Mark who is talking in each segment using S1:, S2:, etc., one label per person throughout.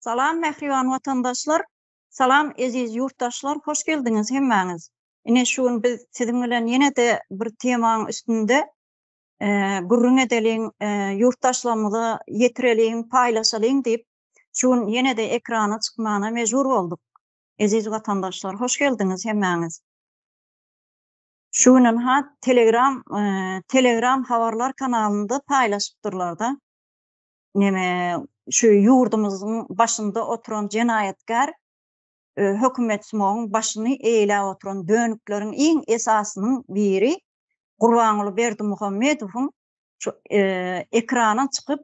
S1: Salam mähriban watandaşlar, salam eziz ýurtdaşlar, hoş geldiňiz hemmäňiz. Ine şu gün biz siziň bilen ýene-de bir temaň üstünde gürrüň edeliň, ýurtdaşlarymyza ýetireliň, paýlaşalyň diýip, şu gün ýene-de ekrana çykmana mejbur bolduk. Eziz watandaşlar, hoş geldiňiz hemmäňiz. Şu gün ynha Telegram Telegram habarlar kanalynda paýlaşypdyrlar-da. Neme şu ýurdumyzyň başynda oturan jenaýatkär hökümet smogyň başyny eýläp oturan dönükleriň iň esasynyň biri Gurbanguly Berdimuhamedowyň şu ekrana çykyp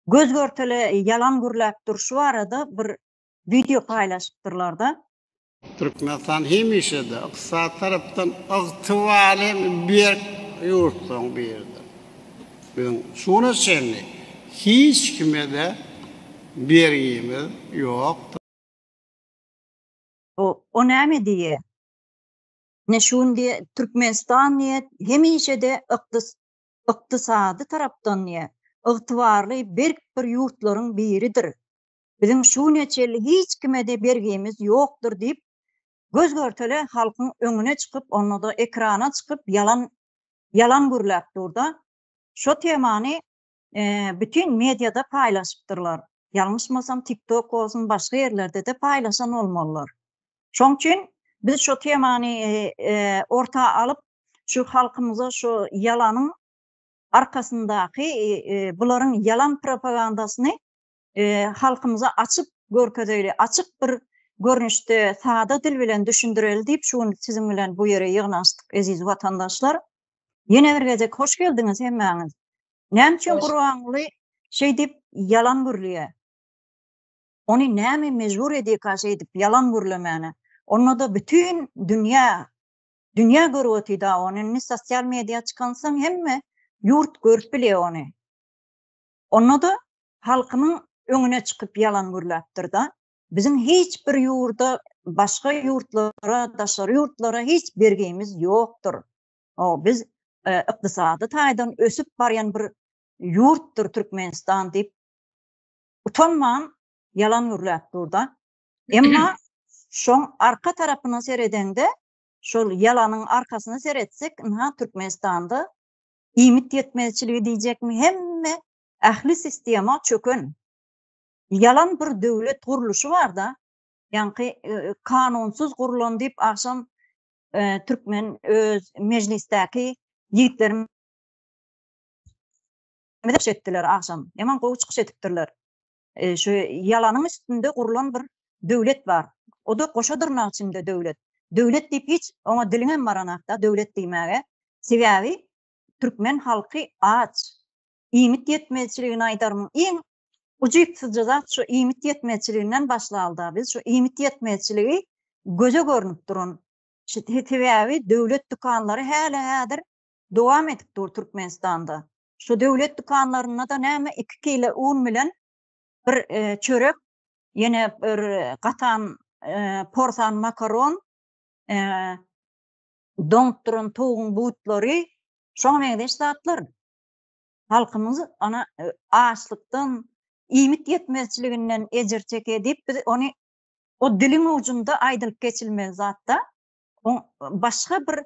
S1: göz-görtele ýalan gürläp durşy barada bir wideo paýlaşypdyrlar-da.
S2: Türkmenistan hemişe-de ykdysady tarapdan ygtybarly hem berk ýurtlaryň biridir. Biziň şu güne çenli hiç kime-de bergimiz ýokdur.
S1: O, o näme diýýär? Ine şu gün diýýär, Türkmenistan diýýär, hemişe-de ykdysady tarapdan diýýär, ygtybarly berk bir ýurtlaryň biridir. Biziň şu güne çenli hiç kime-de bergimiz ýokdur diýip, göz-görtele halkyň öňüne çykyp, onda-da ekrana çykyp ýalan ýalan gürläp dur-da. Şo temany bütin mediada paýlaşypdyrlar. Ýalňyşmasam TikTok bolsun, başga ýerlerde-de paýlaşan bolmalylar. Şoň üçin biz şo temany orta alyp, şu halkymyza şu ýalanyň arkasyndaky bularyň ýalan propagandasyny halkymyza açyp görkezeýli, açyk bir görnüşde sada dil bilen düşündireli diýip şu gün siziň bilen bu ýere ýygnaşdyk eziz watandaşlar. Ýene bir gezek hoş geldiňiz hemmäňiz. Näme üçin Gurbanguly şeýdip ýalan gürleýär? Ony näme mejbur edýärka şeýdip ýalan gürlemäne? Onda-da bütin dünýä dünýä görüp otyda ony. Indi sosial media çykansoň hemme ýurt görüp bilýär ony. Onda-da halkynyň öňüne çykyp ýalan gürläpdir-da. Biziň hiç bir ýurda, başga ýurtlara, daşary ýurtlara hiç bergimiz ýokdur. O, biz ykdysady taýdan ösüp barýan bir ýurtdur Türkmenistan diýip, utanman ýalan gürläp dur-da. Emma şoň arka tarapyna seredeňde, şol ýalanyň arkasyna seretsek, ynha Türkmenistanda iýmit ýetmezçiligi diýjekmi, hemme ähli sistema çöken. Ýalan bir döwlet gurluşy bar-da, ýaňky kanunsyz gurlan diýip agşam türkmen öz mejlisdäki ýigitlerimiz çykyş etdiler agşam. Ýaman gowy çykyş edipdirler. Şu ýalanyň üstünde gurlan bir döwlet bar. O-da goşa dyrnak içinde döwlet. Döwlet diýip hiç oňa diliňem baranakda döwlet diýmäge. Sebäbi türkmen halky aç. Iýmit ýetmezçiligini aýdarmyň iň ujypsyzja zat şu iýmit ýetmezçiliginden başlalda biz şu iýmit ýetmezçiligi göze görnüp duran sebäbi döwlet dükanlary häli-häzir dowam edip dur Türkmenistanda. Şu döwlet dükanlarynda-da näme 2 kile un bilen bir çörek, ýene bir gatan porsan makaron, doňup duran towugyň butlary, şoňa meňzeş zatlar. Halkymyz ana açlykdan, iýmit ýetmezçiliginden ejir çekýär diýip biz ony o diliň ujunda aýdylyp geçilmeli zatda. Başga bir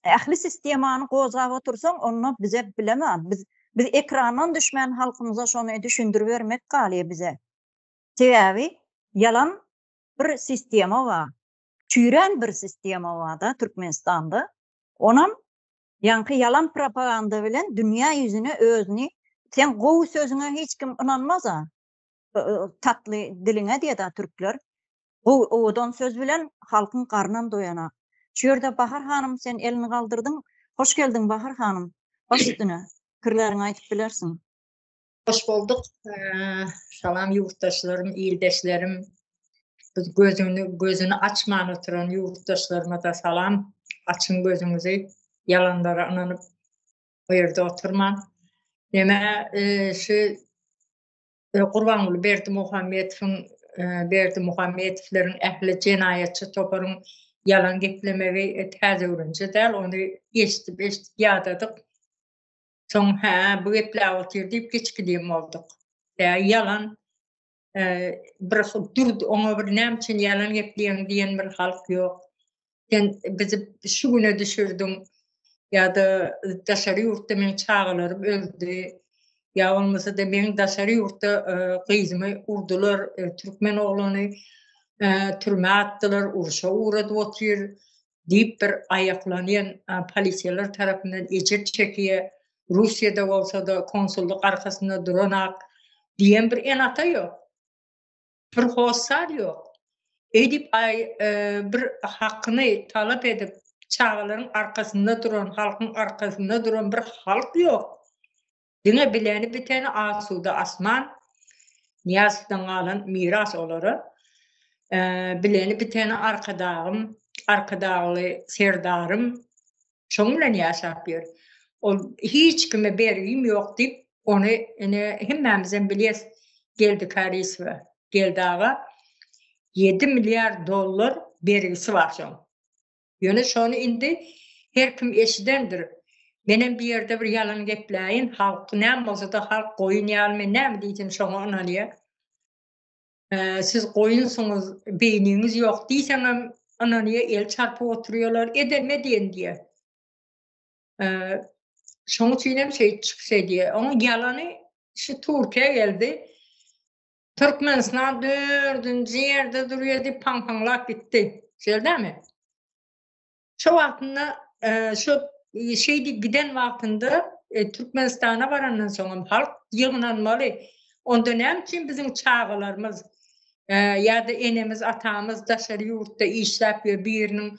S1: ähli sistemany gozgap otursaň onda bize bilemä biz biz ekrandan düşmän halkymyza şony düşündiribermek galýar bize. Sebäbi ýalan bir sistema bar. Çüýrän bir sistema bar-da Türkmenistanda. Onam Ýaňky ýalan propaganda bilen dünýä ýüzüne özüni seň gowy sözüňe hiç kim ynanmaza tatly diliňe diýeda türkler gowy owadan söz bilen halkyň garnam doýanak. Şu ýerde Bahar hanym sen elini galdyrdyň hoş geldiň Bahar hanym baş üstüne pikirleriňi aýdyp bilersiň.
S3: Hoş bolduk. Salam ýurtdaşlarym, ildeşlerim. Biz gözüni gözüni açman oturan ýurtdaşlaryma da salam. Açyň gözüňizi. Ýalanlara ynanyp o ýerde oturman. Neme e, şu e, Gurbanguly Berdimuhamedowyň e, Berdimuhamedowlaryň ähli jenaýatçy toparyň ýalan geplemegi täze öwrenje däl. Ony eşidip eşidip ýadadyk. Soň hä, bu gepläp otyr diýip giç gidýän bolduk. Ä ýalan. Bir dur oňa bir näme üçin ýalan gepleýäň diýen bir halk ýok. Sen bizi şu güne düşürdiň ýa-da daşary ýurtda meň çagalarym öldi ýa bolmasa-da meň daşary ýurtda gyzymy urdular, türkmen oglany türmä atdylar, urşa ugradyp otyr diýip bir aýaklanýan polisiýalar tarapyndan ejir çekýär, Russiýada bolsa-da konsullyk arkasynda duranak diýen bir ene-ata ýok. Bir hossar ýok. Eýdip aý bir hakyny talap edip çagalaryň arkasynda duran, halkyň arkasynda duran bir halk ýok. Diňe bileni biteni asuda asman, Nyýazowdan galan miras olara. Bileni biteni Arkadagym, Arkadagly Serdarym şoň bilen ýaşap ýör. Ol hiç kime bergim ýok diýip, ony ine hemmämizem bilýäs Geldi Kärisowa, Geldi aga ýedi milliard dollar bergisi bar şoň. Ýöne şony indi her kim eşidendir. Menem bir ýerde bir ýalan gepläýin, halk näme bolsa-da halk goýun ýaly men näme diýsem şoňa ynanýar. Siz goýunsyňyz, beýniňiz ýok diýseňem ynanýar, el çarpyp oturýarlar, edenme diýen diýýär. Şoň üçin hem şeýdip çykyş edýär. Oň ýalany şu Türkiýä geldi. Türkmenistan dördünji ýerde durýar diýip paňpaňlap gitdi. Şeýle dälmi? Şo wagtynda şo şeý diýip giden wagtynda Türkmenistana barandan soňam halk ýygnanmaly. Onda näme üçin biziň çagalarymyz ýa-da enemiz, atamyz daşary ýurtda işläp ýör, biriniň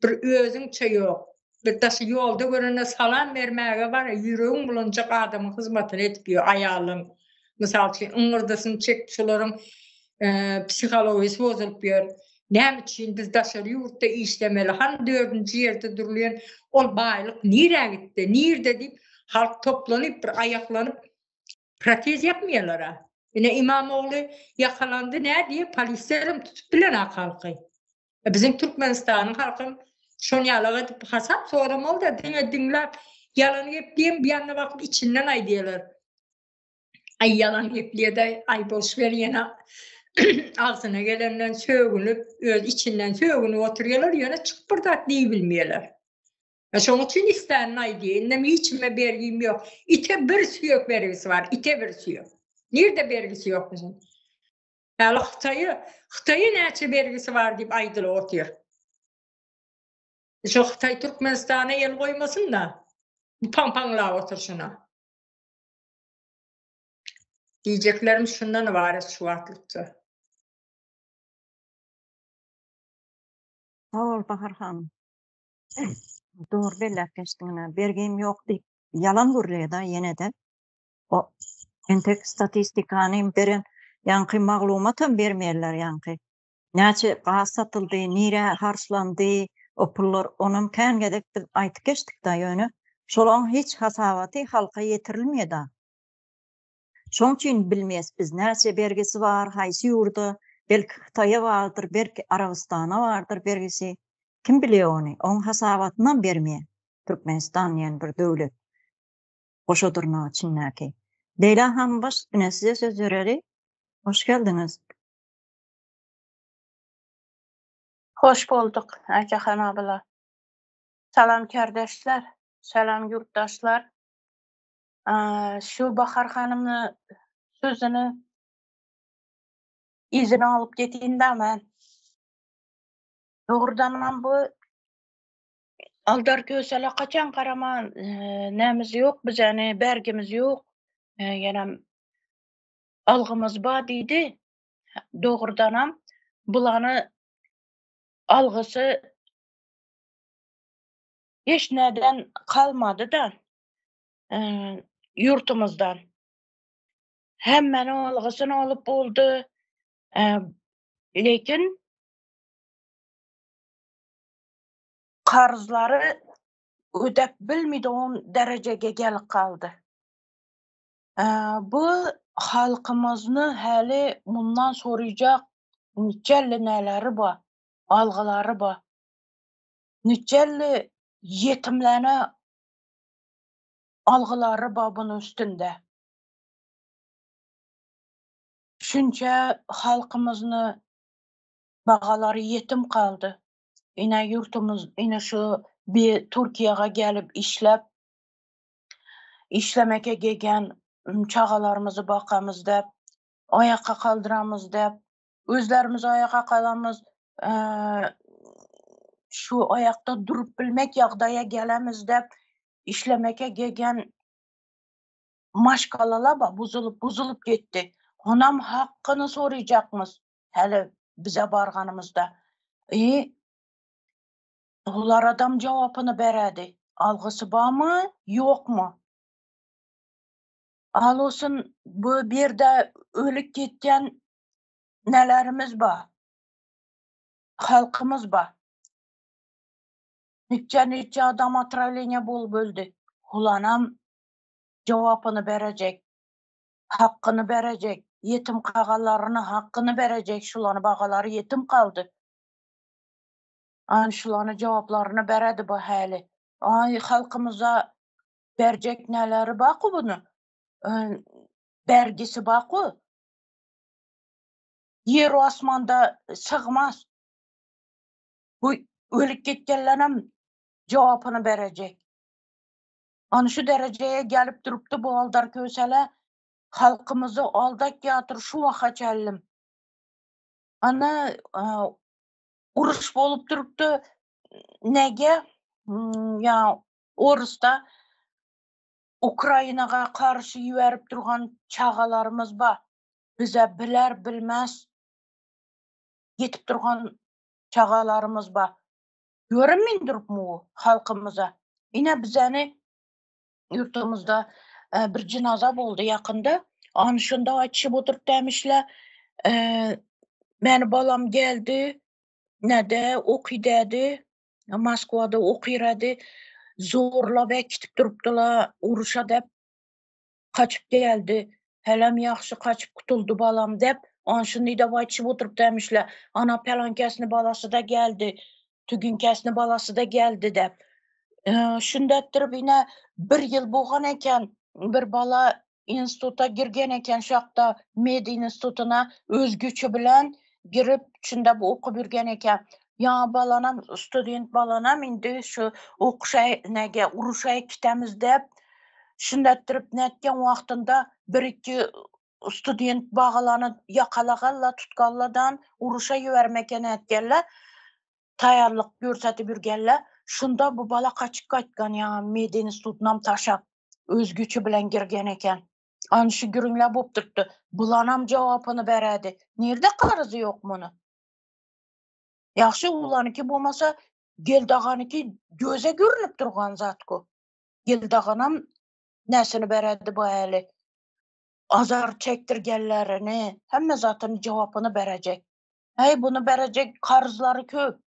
S3: bir özüňçe ýok. Bir daşy ýolda görende salam bermäge bar, ýüregiň bulanjak adamyň hyzmatyny edip ýör aýalyň. Mysal üçin, yňňyrdysyny çekip şolaryň psihologiýasy bozulyp ýör. Näme üçin biz daşary ýurtda işlemeli? Hany dördünji ýerde durulýan ol baýlyk nirä gitdi? Nirde diýip halk toplanyp bir aýaklanyp protez ýapmaýarlar-a. Ine Imamogly ýakalandy nä diýip polislerem tutup bilenak halky. Biziň Türkmenistanyň halkam şon ýalak edip hasap soramaly-da diňe diňläp ýalan gep diýen bir ýanyna bakyp içinden aýdýarlar. Aý ýalan gepleýädaý, aý boş ber ýene agzyna gelenden sögünip, öz içinden sögünip oturýarlar, ýöne çykyp bir zat diýibilmeýärler. Şoň üçin islänini aýdýar. Indem hiç kime bergim ýok. Ite bir süýek bergisi bar, ite bir süýek. Nirde bergisi ýok biziň? Häli Hytaýa, Hytaýa näçe bergisi bar diýip aýdylyp otyr. Şo Hytaý Türkmenistana el goýmasyn-da, bu paňpaňlap oturşyna. Diýjeklerim şundan ybarat şu wagtlykça.
S1: Sag bol Bahar hanym. Dogry belläp geçdiň ine. Bergim ýok diýip ýalan gürleýär-da ýene-de. O entek statistikany beren ýaňky maglumatam bermeýärler ýaňky. Näçe gaz satyldy, nirä harçlandy o pullar onam kän gezek biz aýtyp geçdik-da ýöne şolaň hiç hasabaty halka ýetirilmeýär-da. Şoň üçin bilmeýäs biz näçe bergisi bar, haýsy ýurda, belki Hytaýa bardyr, belki Arabystana bardyr bergisi. Kim bilýär ony? Oň hasabatynam bermeýär Türkmenistan diýen bir döwlet. Goşa dyrnak içindäki. Leýla hanym baş ine size söz bereli. Hoş geldiňiz.
S4: Hoş bolduk Aýjahan abla. Salam kärdeşler, salam ýurtdaşlar. Şu Bahar hanymny sözüni yzyna alyp getin-dä men. Dogrudanam bu Aldar Kösele kaçan garaman nämiz ýok bizeni bergimiz ýok ýenem algymyz bar diýdi. Dogrudanam bulany algysy hiç näden kalmady-da ýurtumyzdan. Hemmäniň algysyny alyp boldy. Lekin karzlary ödäp bilmediğin derejege gelip galdy. Bu halkymyzni häli mundan sorajak niçelli näleri bar, algylary bar. Niçelli ýetimlene algylary bar bunun üstünde. Şunça halkymyzni bagalary ýetim kaldy. Ine ýurtumyz, ine şu bir Türkiýäge gelip işläp işlemeke gelgen çagalarymyzy bakamyz dep, aýakka kaldyramyz dep, özlerimiz aýakka kalamyz, şu aýakda durup bilmek ýagdaýa gelemiz dep işlemeke gelgen maşgalalar bar, buzulyp buzulyp gitdi. Onam hakyny sorajakmyz häli bize barganymyzda. E, olar adam jawapyny beredi. Algysy barmy, ýokmy? Al olsun bu bir ýerde ölüp gitgen nelerimiz bar. Halkymyz bar. Niçe niçe adam otravleniýe bolup öldi. Hulanam jawapyny berejek. Hakyny berejek. Ýetim kagalaryny hakyny berejek. Şulany bagalary ýetim kaldy. An şulany jawaplaryny beredi bu häli. Ay halkymyza berjek neleri baku bunu? Bergisi baku. Ýer asmanda sygmaz. Bu ölüp gitgenlerem jawapyny berejek. Ana şu derejeye gelip durupdy bu aldar kösele. Halkymyzy aldak ýatyr şu waka çellim. Ana uruş bolup durupdy. Nege? Hmm, ya orusda Ukrainaga karşy ýüberip durgan çagalarymyz bar. Bize biler bilmez ýetip durgan çagalarymyz bar. Görünmeýin durup mu halkymyza? Ine bizeni ýurtumyzda e, bir jinaza boldy ýakynda. An şunda aýtşyp oturyp demişler. E, meni balam geldi. Nede oky dedi. Moskwada okyrady. Zorlap äkitip durupdylar uruşa dep kaçyp geldi. Helem ýagşy kaçyp kutuldy balam dep. An şuny da aýtşyp oturyp demişler. Ana pelankesini balasy da geldi. Tügünkesini balasy da geldi dep. E, şunda ettirip ine bir ýyl bolgan eken bir bala instituta girgen eken şakta med institutyna öz güçü bilen girip şunda bu okup yürgen eken. Ya balanam student balanam indi şu okuşay nege uruşay kitemiz dep şunda ettirip netken wagtynda bir iki student bagalany yakalagalla tutgalladan uruşa ýübermeken etgenler taýarlyk görsetip ýürgenler. Şunda bu bala kaçyp gaýtgan ya med institutynam taşap öz güçü bilen girgen eken. An şu gürüňler bolup durupdy. Bulanam jawapyny beredi. Nirde karzy ýok muny? Ýagşy ulaniki bolmasa Geldaganiki göze görünüp durgan zatku. Geldaganam näsini beredi bu äli? Azar çektirgenlerini, hemme zatyny jawapyny berecek. Hey bunu berecek karzlary köp.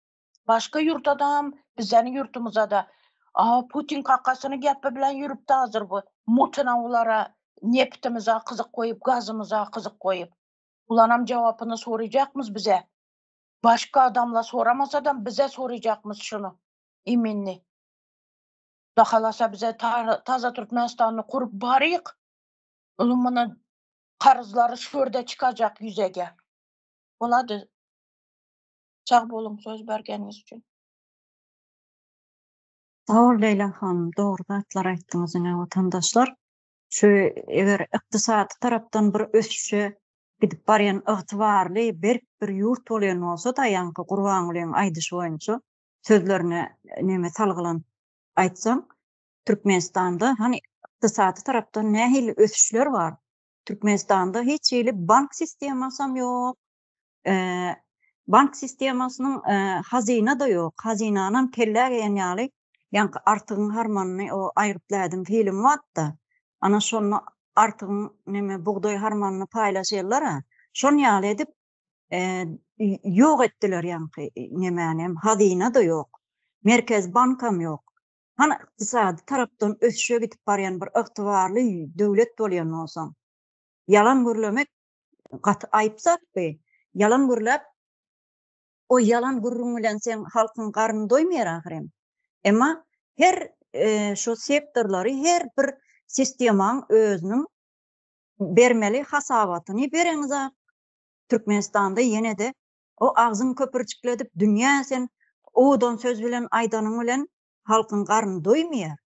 S4: Başka ýurt adam, bizden ýurtumyza da. Aa, Putin kakasyny gepi bilen ýürüpdi hazır bu. Mutuna ulara neptimize gyzyk koyup, gazymyza gyzyk koyup. Ulanam jawapyny sorajakmyz bize. Başka adamla soramasa da bize sorajakmyz şunu. İminni. Dahalasa bize ta taza Türkmenistan'ı kurup baryk. Ulumuna karzlary şurada çıkacak yüzege. Bolady. Sag boluň söz bergeniňiz üçin.
S1: Sag bol Leýla hanym, dogry zatlar aýtdyňyz ine watandaşlar. Şu eger ykdysady tarapdan bir ösüşe gidip barýan ygtybarly berk bir ýurt bolýan bolsa-da ýaňky Gurbangulyň aýdyşy boýunça sözlerine neme salgylanyp aýtsaň, Türkmenistanda hany ykdysady tarapdan nähili ösüşler bar? Türkmenistanda hiç hili bank sistemasam ýok. Bank sistemasynyň hazyna-da ýok. Hazynanam kellä geýen ýaly, ýaňky Artygyň harmanyny o Aýgytlädiň filmi bardy-da. Ana şonda Artygyň neme bugdaý harmanyny paýlaşýarlar-a. Şon ýaly edip ýok etdiler ýaňky nemänem, hazyna-da ýok. Merkez bankam ýok. Hany ykdysady tarapdan ösüşe gidip barýan bir ygtybarly döwlet bolýan bolsaň. Ýalan gürlemek gaty aýyp zat bu. Ýalan gürläp, o ýalan gürrüň bilen seň halkyň garny doýmaýar ahyryn. Emma her şu sektorlary, her bir sistemaň özüniň bermeli hasabatyny bereňizak. Türkmenistanda ýene-de o agzyň köpürjikledip dünýä sen owadan söz bilen aýdanyň bilen halkyň garny doýmaýar.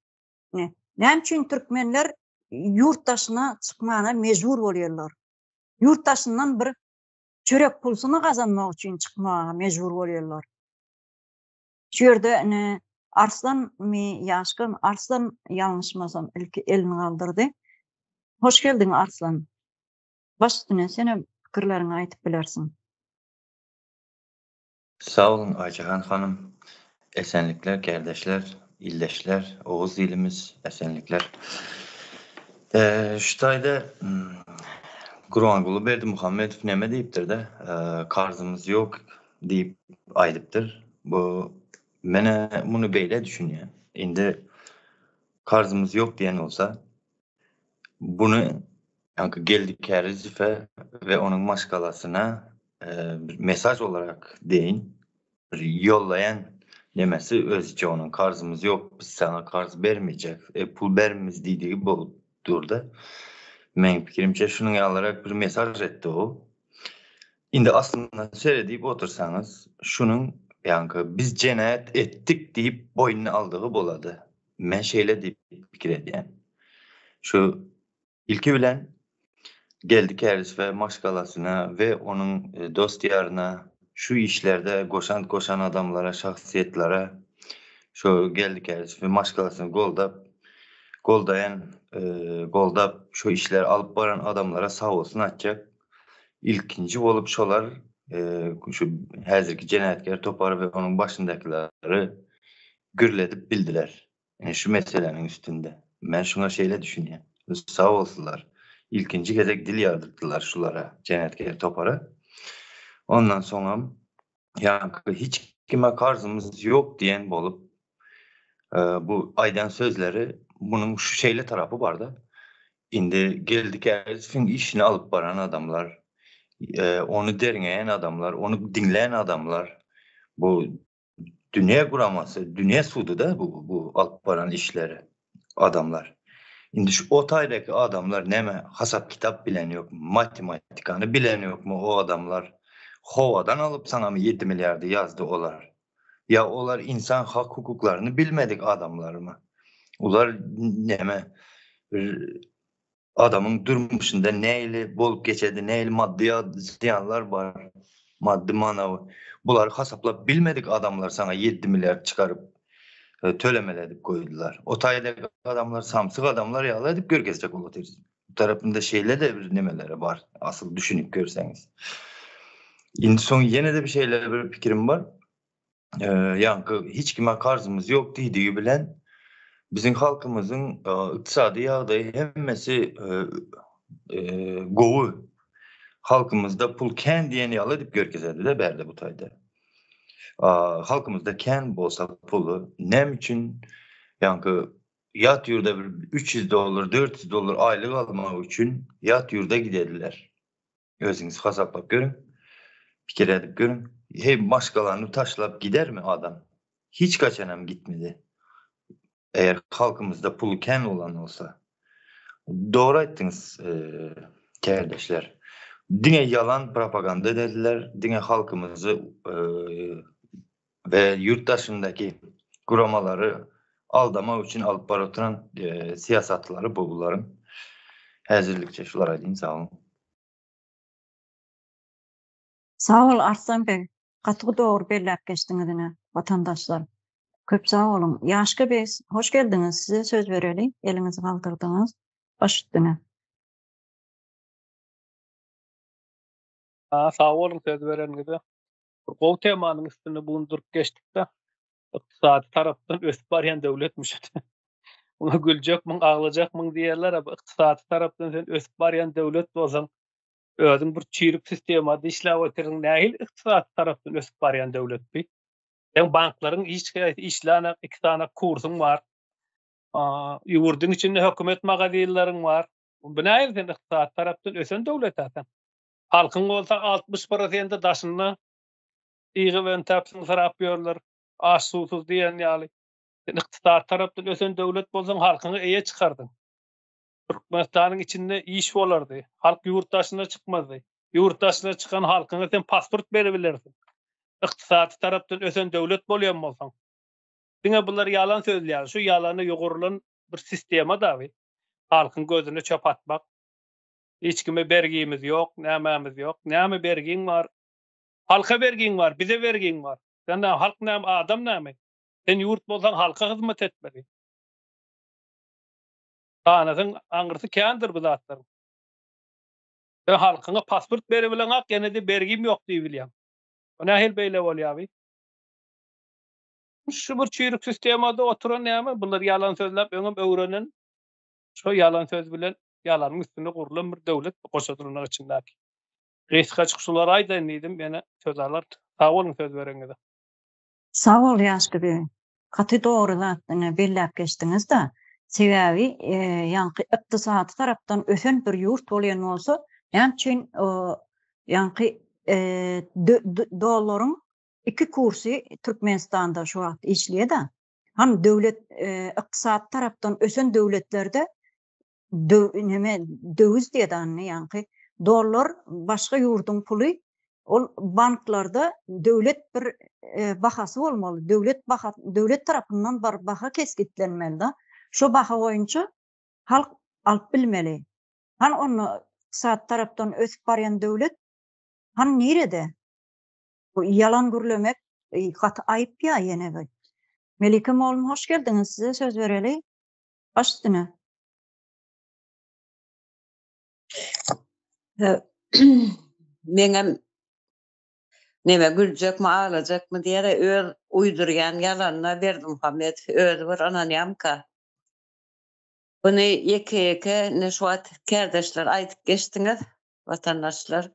S1: Ine, näme üçin türkmenler ýurt daşyna çykmana mejbur bolýarlar? Ýurt daşyndan bir çörek pulsuny gazanmak üçin çykmaga mejbur bolýarlar. Şu ýerde ine Arslan mi Ýaşka Arslan ýalňyşmasam ilki elini galdyrdy. Hoş geldiň Arslan. Baş üstüne senem pikirleriňi aýdyp bilersiň.
S5: Sag boluň Aýjahan hanym. Esenlikler kärdeşler, ildeşler, Oguz ilimiz esenlikler. Şu taýda Gurbanguly Berdimuhamedow neme diýipdir-de, karzymyz ýok diýip aýdypdyr. Bu menä muny beýle düşünýän. Indi karzymyz ýok diýen bolsa, Buny ýaňky Geldi Kärizowe we onuň maşgalasyna bir mesaj olarak deýin, bir ýollaýan nemesi özüçe onuň karzymyz ýok, biz saňa karz bermejek, pul bermiz diýdigi bolup durdy. Meň pikirimçe şunuň ýalyrak bir mesaj etdi o. Indi aslynda seredip otursaňyz, şunuň ýaňky biz jenaýat etdik diýip boýnuna aldygy bolady. Men şeýle diýip pikir edýän. Şu ilki bilen Geldi Kärizowe maşgalasyna we onuň dost-ýaryna şu işlerde goşant goşan adamlara, şahsyýetlere şu Geldi Kärizowy maşgalasyny goldap, goldaýan, goldap şu işleri alyp baran adamlara sagbolsun aýtjak. Ilkinji bolup şolar şu häzirki jenaýatkär topary we onuň başyndakylara gürledip bildiler. Ine şu meseläniň üstünde. Men şuňa şeýle düşünýän. Sag bolsunlar. Ilkinji gezek dil ýardyrdylar şulara, jenaýatkär topara. Ondan soňam ýaňky hiç kime karzymyz ýok diýen bolup, bu aýdan sözleri munuň şu şeýle tarapy barda. Indi Geldi Kärizowyň işini alyp baran adamlar, ony derňeýän adamlar, ony diňlän adamlar bu Dünýä guramasy, dünýä sudy-da bu, bu alyp baran işleri adamlar. Indi şu o taýdaky adamlar näme hasap-kitap bilen ýokmy, matematikany bilen ýokmy o adamlar? Howadan alyp saňamy ýedi milliardy ýazdy olar? Ýa olar insan hak-hukuklaryny bilmedik adamlarmy? Olar näme bir Adamyň durmuşynda nähili bolup geçedi, nähili maddy zyýanlar bar, maddy, manawy. Bulary hasaplap bilmedik adamlar saňa ýeddi milliard çykaryp tölemeli edip goýdular. O taýdaky adamlar samsyk adamlar ýaly edip görkezjek bolup otyr. Bu tarapynda şeýle-de bir nemeleri bar, asyl düşünip görseňiz. Indi soň ýene-de bir şeýle bir pikirim bar. Ýaňky hiç kime karzymyz ýok diýdigi bilen biziň halkymyzyň ykdysady ýagdaýy hemmesi gowy. Halkymyzda pul kän diýen ýaly edip görkezedi-de bärde bu taýda. Halkymyzda kän bolsa puly näme üçin ýaňky ýat ýurda bir 300 dollar, 400 dollar aýlyk almak üçin ýat ýurda gidediler. Özüňiz hasaplap görüň. Pikir edip görüň. Heý maşgalany taşlap gidermi adam? Hiç kaçanam gitmedi. Eger halkymyzda pul kän bolan bolsa. Dogry aýtdyňyz kärdeşler. Diňe ýalan propaganda edediler, diňe halkymyzy we ýurt daşyndaky guramalary aldamak üçin alyp baryp oturan syýasatlary bu bularyň. Häzirlikçe şular aýdayyn sag boluň.
S1: Sag bol Arslan beg. Gaty dogry belläp geçdiňiz ine watandaşlar. Köp sag boluň. Ýaşka beg hoş geldiňiz size söz bereli eliňizi galdyrdyňyz baş üstüne.
S6: Sag boluň söz bereniňize. Bir gowy temanyň üstünde bu gün durup geçdik-de. Ykdysady tarapdan ösüp barýan döwletmiş. Muňa güljekmiň, aglajakmyň diýerler, bu ykdysady tarapdan sen ösüp barýan döwlet bolsaň, özüň bir çüýrük sistemada işläp otyrsyň, nähili ykdysady tarapdan ösüp barýan döwlet bi? Seň banklaryň hiç haýsy işlänok, iki sany kursuň bar. Ýurduň içinde hökümet magazinleriň bar. Bu nähili sen ykdysady tarapdan ösen döwlet-ä sen? Halkyň bolsa 60 prosenti daşynda ygyp entäp syňsyrap ýörler, aç-suwsuz diýen ýaly. Sen ykdysady tarapdan ösen döwlet bolsaň, halkyňa eýe çykardyň. Türkmenistanyň içinde iş bolardy. Halk ýurt daşyna çykmazdy. Ýurt daşyna çykan halkyňa sen pasport beribilersiň. Ykdysady tarapdan ösen döwlet bolýan bolsaň. Diňe bular ýalan sözleýär. Şu ýalana ýugrulan bir sistema dagy. Halkyň gözüne çöp atmak. Hiç kime bergimiz ýok, nämämiz ýok. Näme bergiň bar? Halka bergiň bar, bize bergiň bar. Sen näme, halk näme, adam näme? Sen ýurt bolsaň halka hyzmat etmeli. Sanasaň aňyrsy kändir bu zatlaryň. Sen halkyňa pasport beribileňak ýene-de bergim ýok diýibilýäň. O nähili beýle bolýar bi? Şu bir çüýrük sistemada oturan näme bular ýalan sözläp öňem öwrenen şo ýalan söz bilen ýalanyň üstünde gurlan bir döwlet bu goşa dyrnak içindäki. Gysgajyk şulary aýdaýyn diýdim ýene söz alar. Sag boluň söz bereňize.
S1: Sag bol Ýaşky beg. Gaty dogry zatny belläp geçdiňiz-da. Sebäbi ýaňky ykdysady tarapdan ösen bir ýurt bolýan bolsa, näme üçin ýaňky dollaryň iki kursy Türkmenistanda şu wagt işleýär-de. Hany döwlet ykdysady tarapdan ösen döwletlerde neme döwiz diýedi anny ýaňky dollar başga ýurduň puly ol banklarda döwlet bir e, bahasy bolmaly döwlet baha döwlet tarapyndan bir baha kesgitlenmeli da şo baha boýunça halk alyp bilmeli hany onda ykdysady tarapdan ösüp barýan döwlet hany nirede bu ýalan gürlemek e, gaty aýyp ýa ýene bir Melike mollum hoş geldiňiz size söz bereli Baş üstüne.
S7: Meňem neme güljekmi aglajakmy diýere öz uýdurýan ýalanyna Berdimuhamedow özi bir ynanýamyka? Buny ýeke ýeke ine şu wagt kärdeşler aýdyp geçdiňiz watandaşlar.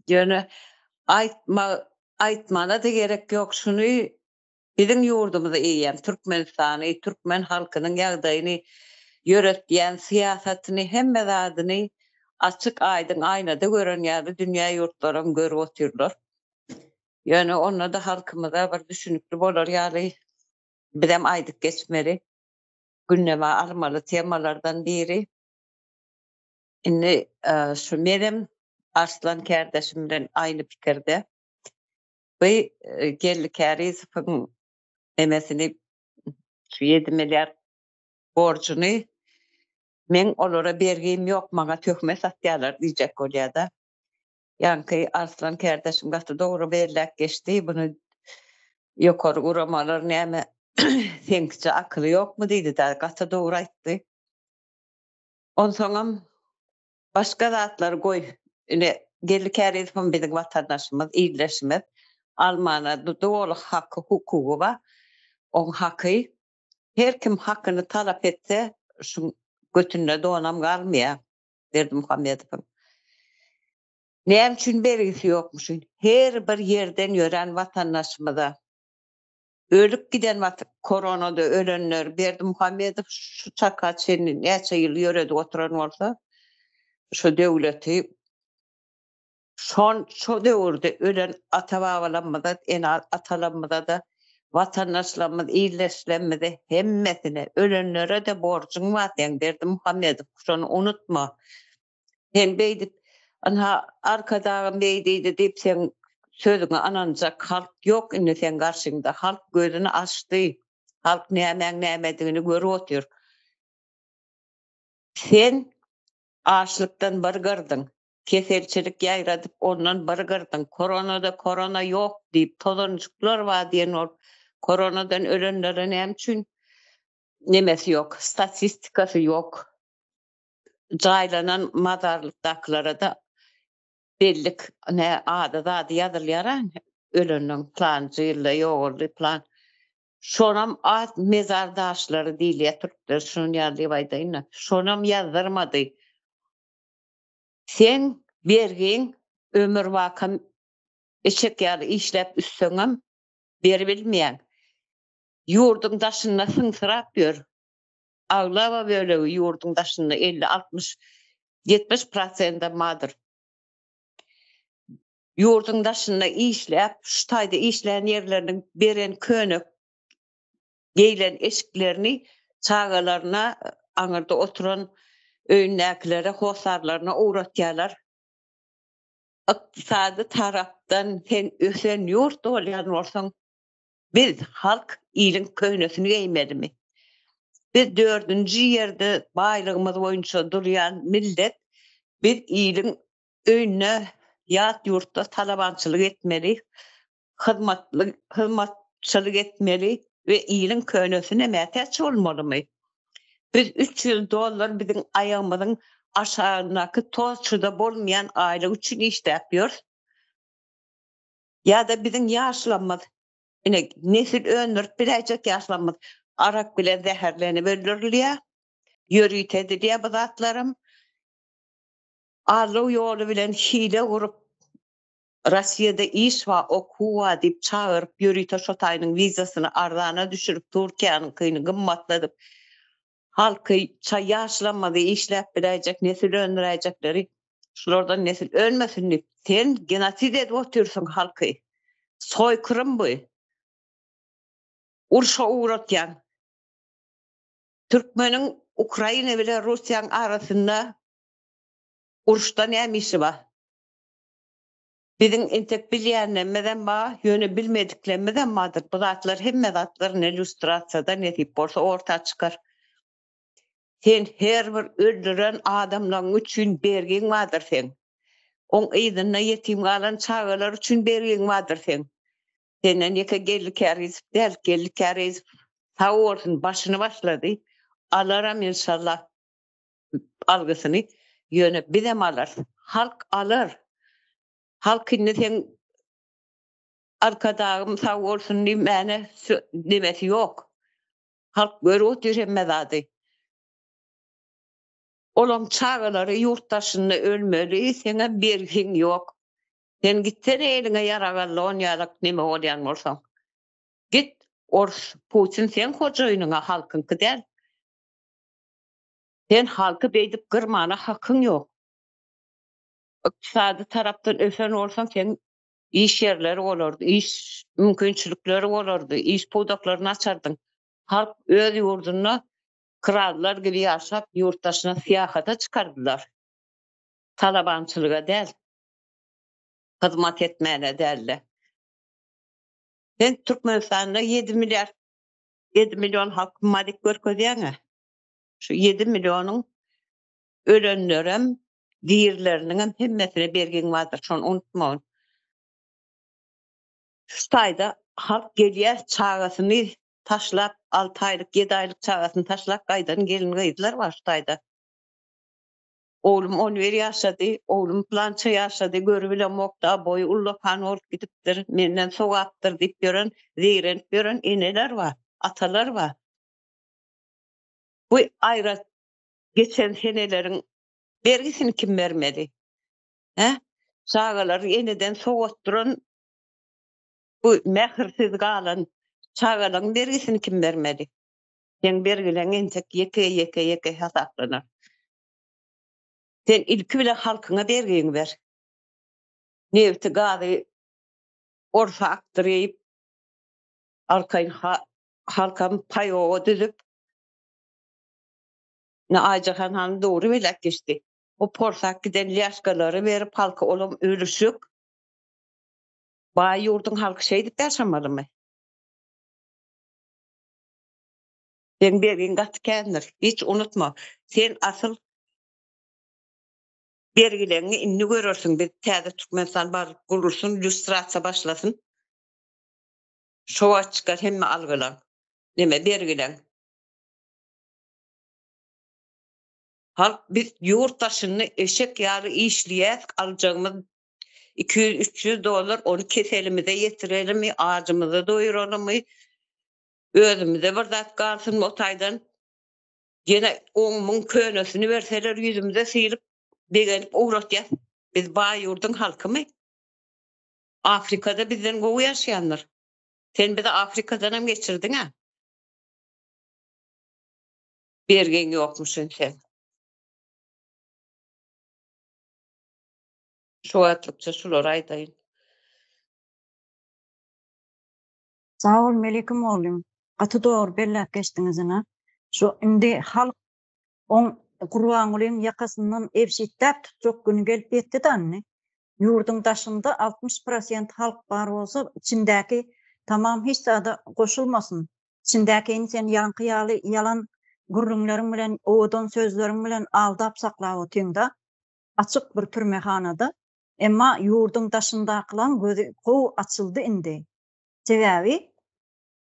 S7: Ýöne aýtma aýtmana-da gerek ýok şuny Biziň ýurdumyzy eýýäm Türkmenistany, türkmen halkynyň ýagdaýyny ýöretýän syýasatyny hemme zadyny açyk aýdyň aýnada gören ýaly dünýä ýurtlaram görüp otyrlar. Ýöne onda-da halkymyza bir düşünikli bolar ýaly bizem aýdyp geçmeli. Gündeme almaly temalardan biri. Indi şu menem Arslan kärdeşim bilen aýny pikirde. Bu Geldi Kärizowyň nemesini şu 7 milliard borjuny meň olara bergim ýok, maňa töhmet atýarlar diýjek bolýar-da. Ýaňky Arslan kärdeşim gaty dogry belläp geçdi. Buny ýokary guramalar näme seňkiçe akyly ýokmy diýdi-de, gaty dogry aýtdy. Onsoňam Başga zatlary goý. Ine, Geldi Kärizowam biziň watandaşymyz, ildeşimiz. Almana doly haky, hukugy bar. Oň haky. Her kim hakyny talap etse, şuň götünde donam galmaýar Berdimuhamedowyň. Näme üçin bergisi ýokmuşyn? Her bir ýerden ýörän watandaşymyza Ölüp giden wagt koronada ölenler Berdimuhamedow şu çaka çenli näçe ýyl ýöredip oturan bolsa şu döwleti şon şo döwürde ölen ata babalarymyza ene atalarymyza-da watandaşlarymyz ildeşlerimize hemmesine ölenlere-de borjuň bar seň Berdimuhamedow şony unutma. Sen beýdip, ynha, Arkadagym beý diýdi diýip, seň sözüňe ynanjak halk ýok indi seň garşyňda. Halk gözüni açdy. Halk nämäň nämedigini görüp otyr. Sen açlykdan bir gyrdyň, keselçilik ýaýradyp ondan bir gyrdyň, koronada korona ýok diýip, tozanjyklar bar diýen bolup, koronadan ölenlere näme üçin nemesi ýok, statistikasy ýok. Jaýlanan mazarlykdakylara-da bellik nä ady zady ýazylýar-a, ölenleň pylanjy ýylda ýogaldy pylan. Şonam at mezar daşlary diýilýär türkler şuny ýaly diýip aýdaýyn-da. Şonam ýazdyrmady. Seň bergiň ömürbakam eşek ýaly işläp üstseňem beribilmeýäň. Ýurduň daşynda syňsyrap ýör. Aglaba bölegi ýurduň daşynda 50, 60, 70 prosendem bardyr. Ýurduň daşynda işläp, şu taýda işlän ýerleriniň beren könek geýlen eşiklerini çagalaryna, aňyrda oturan öýündäkilere, hossarlaryna ugratýarlar. Ykdysady tarapdan sen ösen ýurt bolýan bolsaň, biz, halk iliň köýnesini geýmelimi? Biz dördünji ýerde baýlygymyz boýunça durýan millet, biz iliň öýünde, ýat ýurtda talabançylyk etmeli, hyzmatly hyzmatçylyk etmeli we iliň könesine mätäç bolmalymy? Biz 300 dollar biziň aýagymyzyň aşagyndaky toz-çyda bolmaýan aýlyk üçin işläp ýörüs. Ýa-da biziň ýaşlarymyz, ine, nesil öndürip biläýjek ýaşlarymyz arak bilen zäherlenip öldürilýär. Ýörite edilýär bu zatlaram. Aldaw ýoly bilen hile gurup Rossiýada iş bar, okuw bar diýip çagyryp ýörite şo taýynyň wizasyny arzana düşürip Türkiýäniňkini gymmatladyp halky çaý ýaşlanmady işläp biläýjek nesil öndüräýjekleri şulardan nesil önmesin diýip sen genosid edip otyrsyň halky soýkyrym bu urşa ugratýaň türkmeniň Ukraina bilen Russiýaň arasynda uruşda näme işi bar Biziň entek bilýänlemizem bar, ýöne bilmediklemizem bardyr. Bu zatlar hemme zatlar ine lýustrasiýada nesip bolsa orta çykar. Sen her bir öldüren adamlaň üçin bergiň bardyr seň. Oň yzynda ýetim galan çagalar üçin bergiň bardyr seň. Senden ýeke Geldi Kärizow däl, Geldi Kärizow sag bolsun başyny başlady. Alaram inşallah. algysyny ýöne bizem alarys. Halk alar. Halk indi seň Arkadagym sag bolsun diýmäne nemesi ýok. Halk görüp otyr hemme zady. Olaň çagalary ýurt daşynda ölmeli, seňem bergiň ýok. Sen gitsene eliňe ýarag al on ýalak neme bolýan bolsaň. Git, ors Putin seň hojaýynyňa halkyňky däl. Sen halky beýdip gyrmana hakyň ýok. Ykdysady tarapdan ösen bolsaň seň iş ýerleri bolardy, iş mümkinçilikleri bolardy, iş pudaklaryny açardyň. Halk öz ýurdunda krallar gibi ýaşap ýurt daşyna syýahata çykardylar. Talabançylyga däl. Hyzmat etmäne dälde. Sen Türkmenistanda 7 milliard 7 million halk malik görkezýäňä. Şu 7 millionyň ölenlerem, dirileriniňem hemmesine bergiň bardyr. Şony unutmagyn. Şu taýda halk gelýär, çagasyny taşlap, 6 aýlyk, 7 aýlyk çagasyny taşlap gaýdan gelin-gyzlar bar şu taýda. Oglum 11 ýaşady, oglum plança ýaşady, görübilemok da, boýy ullakan bolup gidipdir, menden sogapdyr diýip ýören, zeýrenip ýören eneler bar, atalar bar. Bu aýra geçen seneleriň bergisini kim bermeli? Hä? Çagalary eneden sogatdyran bu mähirsiz galan çagalaryň bergisini kim bermeli? Seň bergileň entek ýeke-ýeke-ýeke hasaplanar. Sen ilki bilen halkyňa bergiňi ber. Nebti, gazy orsa akdyryp, arkaýyn halkam paýoga düzüp, ne Aýjahan hanym dogry belläp geçdi. O porsak giden lýaşkalary berip halka olam ölüşik. Baý ýurduň halky şeýdip ýaşamalymy? Seň bergiň gaty kändir. Hiç unutma. Sen asyl bergileňi indi görersiň. Biz täze Türkmenistan baryp gurulsyn, lýustrasiýa başlasyn. Şo wagt çykar hemme algylaň. Neme bergileň. Halk biz ýurt daşynda eşek ýaly işleýäs, aljagymyz 200-300 dollar ony keselimize ýetirelimi, ajymyzy doýuralymy, özümize bir zat galsynmy o taýdan. Ýene on müň könesini berseler ýüzümize sylyp, begenip ugratýas. Biz baý ýurduň halkymy? Afrikada bizden gowy ýaşaýanlar. Sen bizi Afrikadanam geçirdiň-ä. Bergiň ýokmuşyn seň. Şu wagtlykça şulary aýdaýyn.
S1: Sag bol Melike mugallym. Gaty dogry belläp geçdiňiz ine. Şu indi halk oň Gurbangulyň ýakasyndan ebşitläp tutjak güni gelip ýetdi-de indi. Ýurduň daşynda 60 prosent halk bar bolsa, içindäki tamam hiç zada goşulmasyn. Içindäkini sen ýaňky ýaly ýalan gürrüňleriň bilen, owadan sözleriň bilen aldap saklap otyňda, açyk bir türmehanada. Emma ýurduň daşyndakylaň gözi gowy açyldy indi. Sebäbi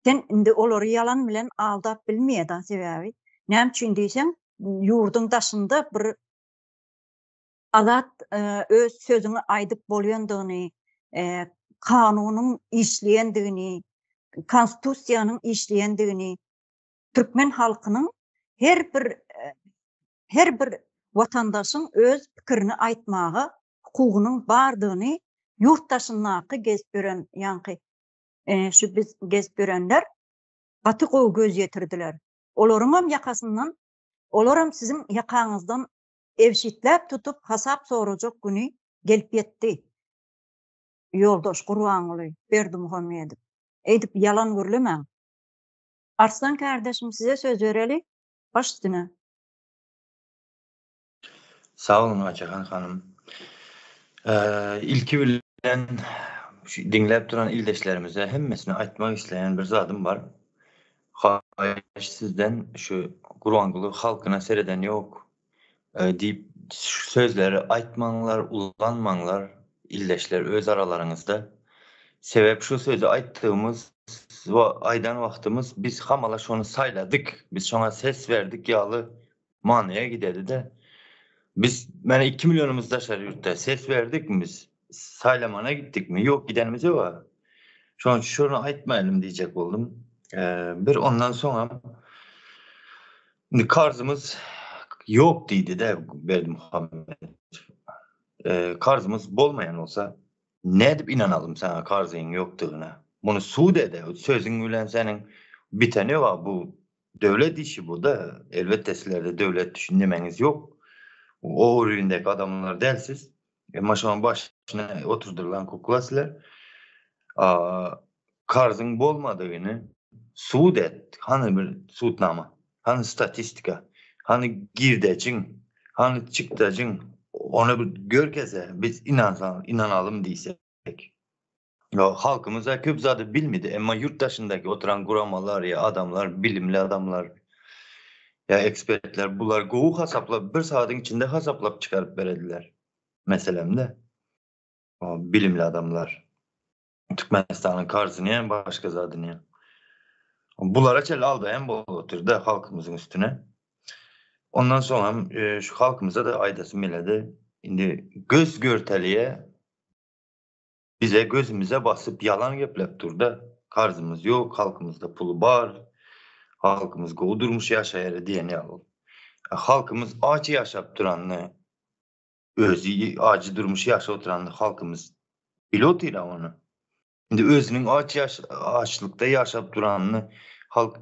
S1: sen indi olary ýalan bilen aldap bilmeýäda sebäbi. Näme üçin diýseň, ýurduň daşynda bir azat öz sözüňi aýdyp bolýandygyny, kanunyň işleýändigini, konstitusiýanyň işleýändigini, türkmen halkynyň her bir her bir watandaşyň öz pikirini aýtmaga hukugynyň bardygyny ýurt daşyndaky gezip ýören ýaňky şu biz gezip ýörenler gaty gowy göz ýetirdiler. Olaryňam ýakasyndan, olaram siziň ýakaňyzdan ebşitläp tutup hasap sorajak güni gelip ýetdi. Ýoldaş Gurbanguly Berdimuhamedow, eýdip ýalan gürlemäň. Arslan kärdeşim size söz bereli, baş üstüne.
S5: Sag boluň Aýjahan hanym. Ilki bilen şu diňläp duran ildeşlerimize hemmesine aýtmak isleýän bir zadym bar. Haýyş sizden şu Gurbanguly halkyna sereden ýok diýip şu sözleri aýtmaňlar, ulanmaňlar ildeşler öz aralaryňyzda. Sebäp şu sözi aýtdygymyz we aýdan wagtymyz biz hamala şony saýladyk, biz şoňa ses berdik ýaly manyýa gidedi-de. Biz mena 2 millionymyz daşary ýurtda ses berdikmi biz? Saýlamana gitdikmi? Ýok gidenimiz ýok-a. Şonuň üçin şony aýtmaýalym diýjek boldum. Bir ondan soňam indi karzymyz ýok diýdi-de Berdimuhamedow. Karzymyz bolmaýan bolsa nädip ynanalym saňa karzyň ýokdugyna? Muny sud ede, sözüň bilen seniň biteni ýok-a bu Döwlet işi bu-da. Elbetde sizlerde döwlet düşünjemeňiz ýok. O uruwindäki adamlar däl siz. Emma şonuň başyna oturdyrylan kukla sizler. Karzyň bolmadygyny subut et. Hany bir subutnama? Hany statistika? Hany girdejiň? Hany çykdajyň? Ony bir görkezse biz ynansaň ynanalym diýsek. Halkymyz-a köp zady bilmedi, emma ýurt daşyndaky oturan guramalar ýa adamlar, bilimli adamlar ýa ekspertler bular gowy hasaplap, bir sagadyň içinde hasaplap çykaryp berediler. Meselem-de, bilimli adamlar Türkmenistanyň karzyny hem başga zadyny hem. Bulara çenli aldaýan bolup otyr-da halkymyzyň üstüne. Ondan soň hem şu halkymyza-da aýdasym geledi, indi göz görteliýe Bize gözümize basyp ýalan geplep durda karzymyz ýok halkymyzda puly bar halkymyz gowy durmuş ýaşaýar diýen ýaly halkymyz aç ýaşap duranyny özi ajy durmuş ýaşap oturanyny halkymyz bile otyra ony indi özüniň aç ýaş açlykda ýaşap duranyny halk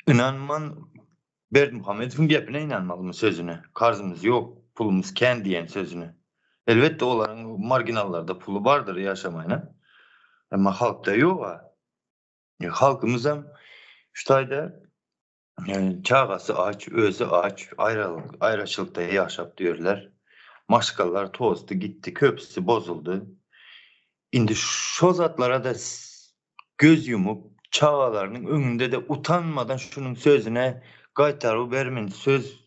S5: ynanman Berdimuhamedowyň gepine ynanmalymy sözüne, karzymyz ýok, pulumyz kän diýen sözüne. Elbetde olaryň marginallarda puly bardyr ýaşamaýyna. Emma halkda ýog-a. Halkymyzam şu taýda çagasy aç, özi aç, aýralyk, aýraçylykda ýaşap ýörler. Maşgalalar tozdy gitdi, köpüsi bozuldy. Indi şo zatlara-da göz ýumup, çagalarynyň öňünde-de utanmadan şunuň sözüne gaýtargy bermän, söz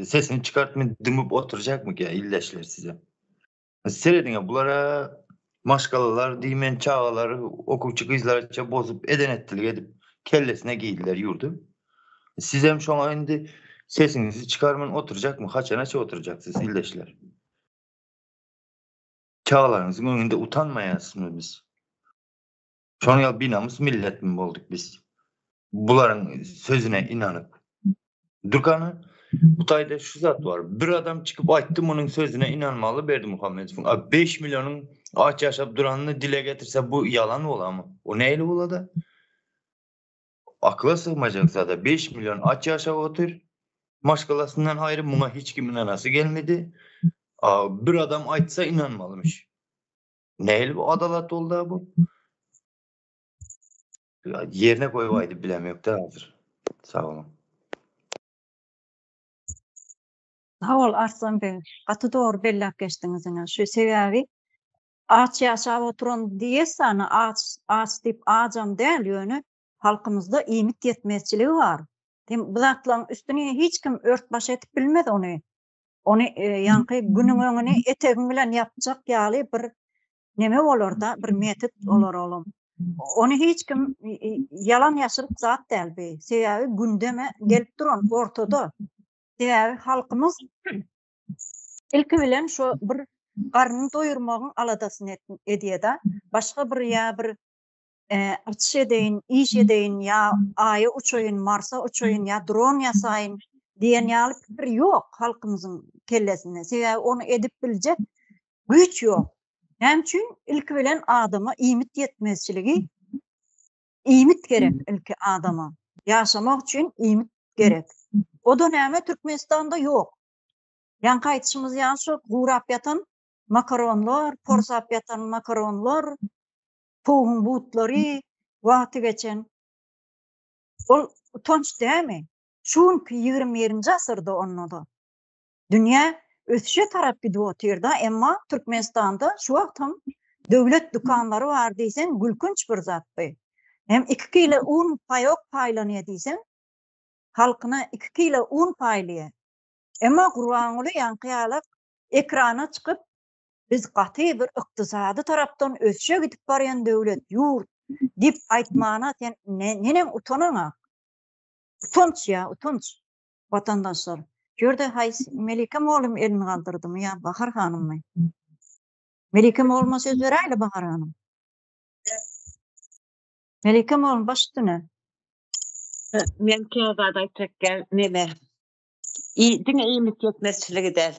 S5: sesini çykartman dymyp oturjakmyk ýa ildeşler size? Serediň-ä bulara maşgalalar diýmän çagalary okuwçy gyzlaraça bozup eden-etdilik edip kellesine geýdiler ýurdy. Sizem şoňa indi sesiňizi çykarman oturjakmy? Haçanaça oturjaksyz ildeşler? Çagalaryňyzyň öňünde utanmaýasmy biz? Şonuň ýaly binamys milletmi bolduk biz? Bularyň sözüne inanyp. Dürkana, bu taýda şu zat bar. Bir adam çykyp aýtdy munuň sözüne inanmaly Berdimuhamedowyň. A 5 millionyň aç ýaşap duranyny dile getirse bu ýalan bolamy? O nähili bolada? Akyla sygmajak zada 5 million aç ýaşap otyr. Maşgalasyndan aýry muňa hiç kim ynanasy gelmedi. A bir adam aýtsa inanmalymyş. Nähili bu adalat bolda bu? Ýerine goýup aýdyp bilem ýok-da hazir. Sag boluň.
S1: Sag bol Arslan beg. Gaty dogry belläp geçdiňiz ine. Şu sebäbi aç ýaşap oturan diýesana aç aç diýip ajam däl ýöne halkymyzda iýmit ýetmezçiligi bar. Hem bu zatlaryň üstüni hiç kim ört baş edip bilmez ony. Ony ýaňky günüň öňüni etegiň bilen ýapjak ýaly bir neme bolarda bir metod bolar olam. Ony hiç kim ýalan ýaşyryk zat däl bi. Sebäbi gündeme gelip duran ortada. Sebäbi halkymyz ilki bilen şo bir garnyny doýurmagyň aladasyny edýär-de. Başga bir ýa bir açyş edeýin, iş edeýin ýa Aýa uçaýyn, Marsa uçaýyn ýa dron ýasaýyn diýen ýaly pikir ýok halkymyzyň kellesinde. Sebäbi ony edip biljek güýç ýok. Näme üçin? Ilki bilen adama iýmit ýetmezçiligi, iýmit gerek ilki adama. Ýaşamak üçin iýmit gerek. O-da näme Türkmenistanda ýok. Ýaňky aýdyşymyz ýaly şo gurap ýatan makaronlar, porsap ýatan makaronlar, towugyň butlary wagty geçen. Ol utanç dämi? Şu günki 21-nji asyrda onda-da. Dünýä ösüşe tarap gidip otyrda, emma Türkmenistanda şu wagtam döwlet dükanlary bar diýseň gülkünç bir zat bu. Hem 2 kilo un paýok paýlanýar diýseň, halkyna 2 kilo un paýlaýar. Emma Gurbanguly ýaňky ýalak ekrana çykyp biz gaty bir ykdysady tarapdan ösüşe gidip barýan döwlet, ýurt diýip aýtmana sen neneň utanaňak? Utanç ýa, utanç watandaşlar. Şu ýerde haýsy Melike mugallym elini galdyrdymy ýa Bahar hanymmy? Melike mugallyma söz beräýli Bahar hanym. Melike mugallym baş üstüne.
S7: Men käzat aýtjak gel neme diňe iýmit ýetmezçiligi däl.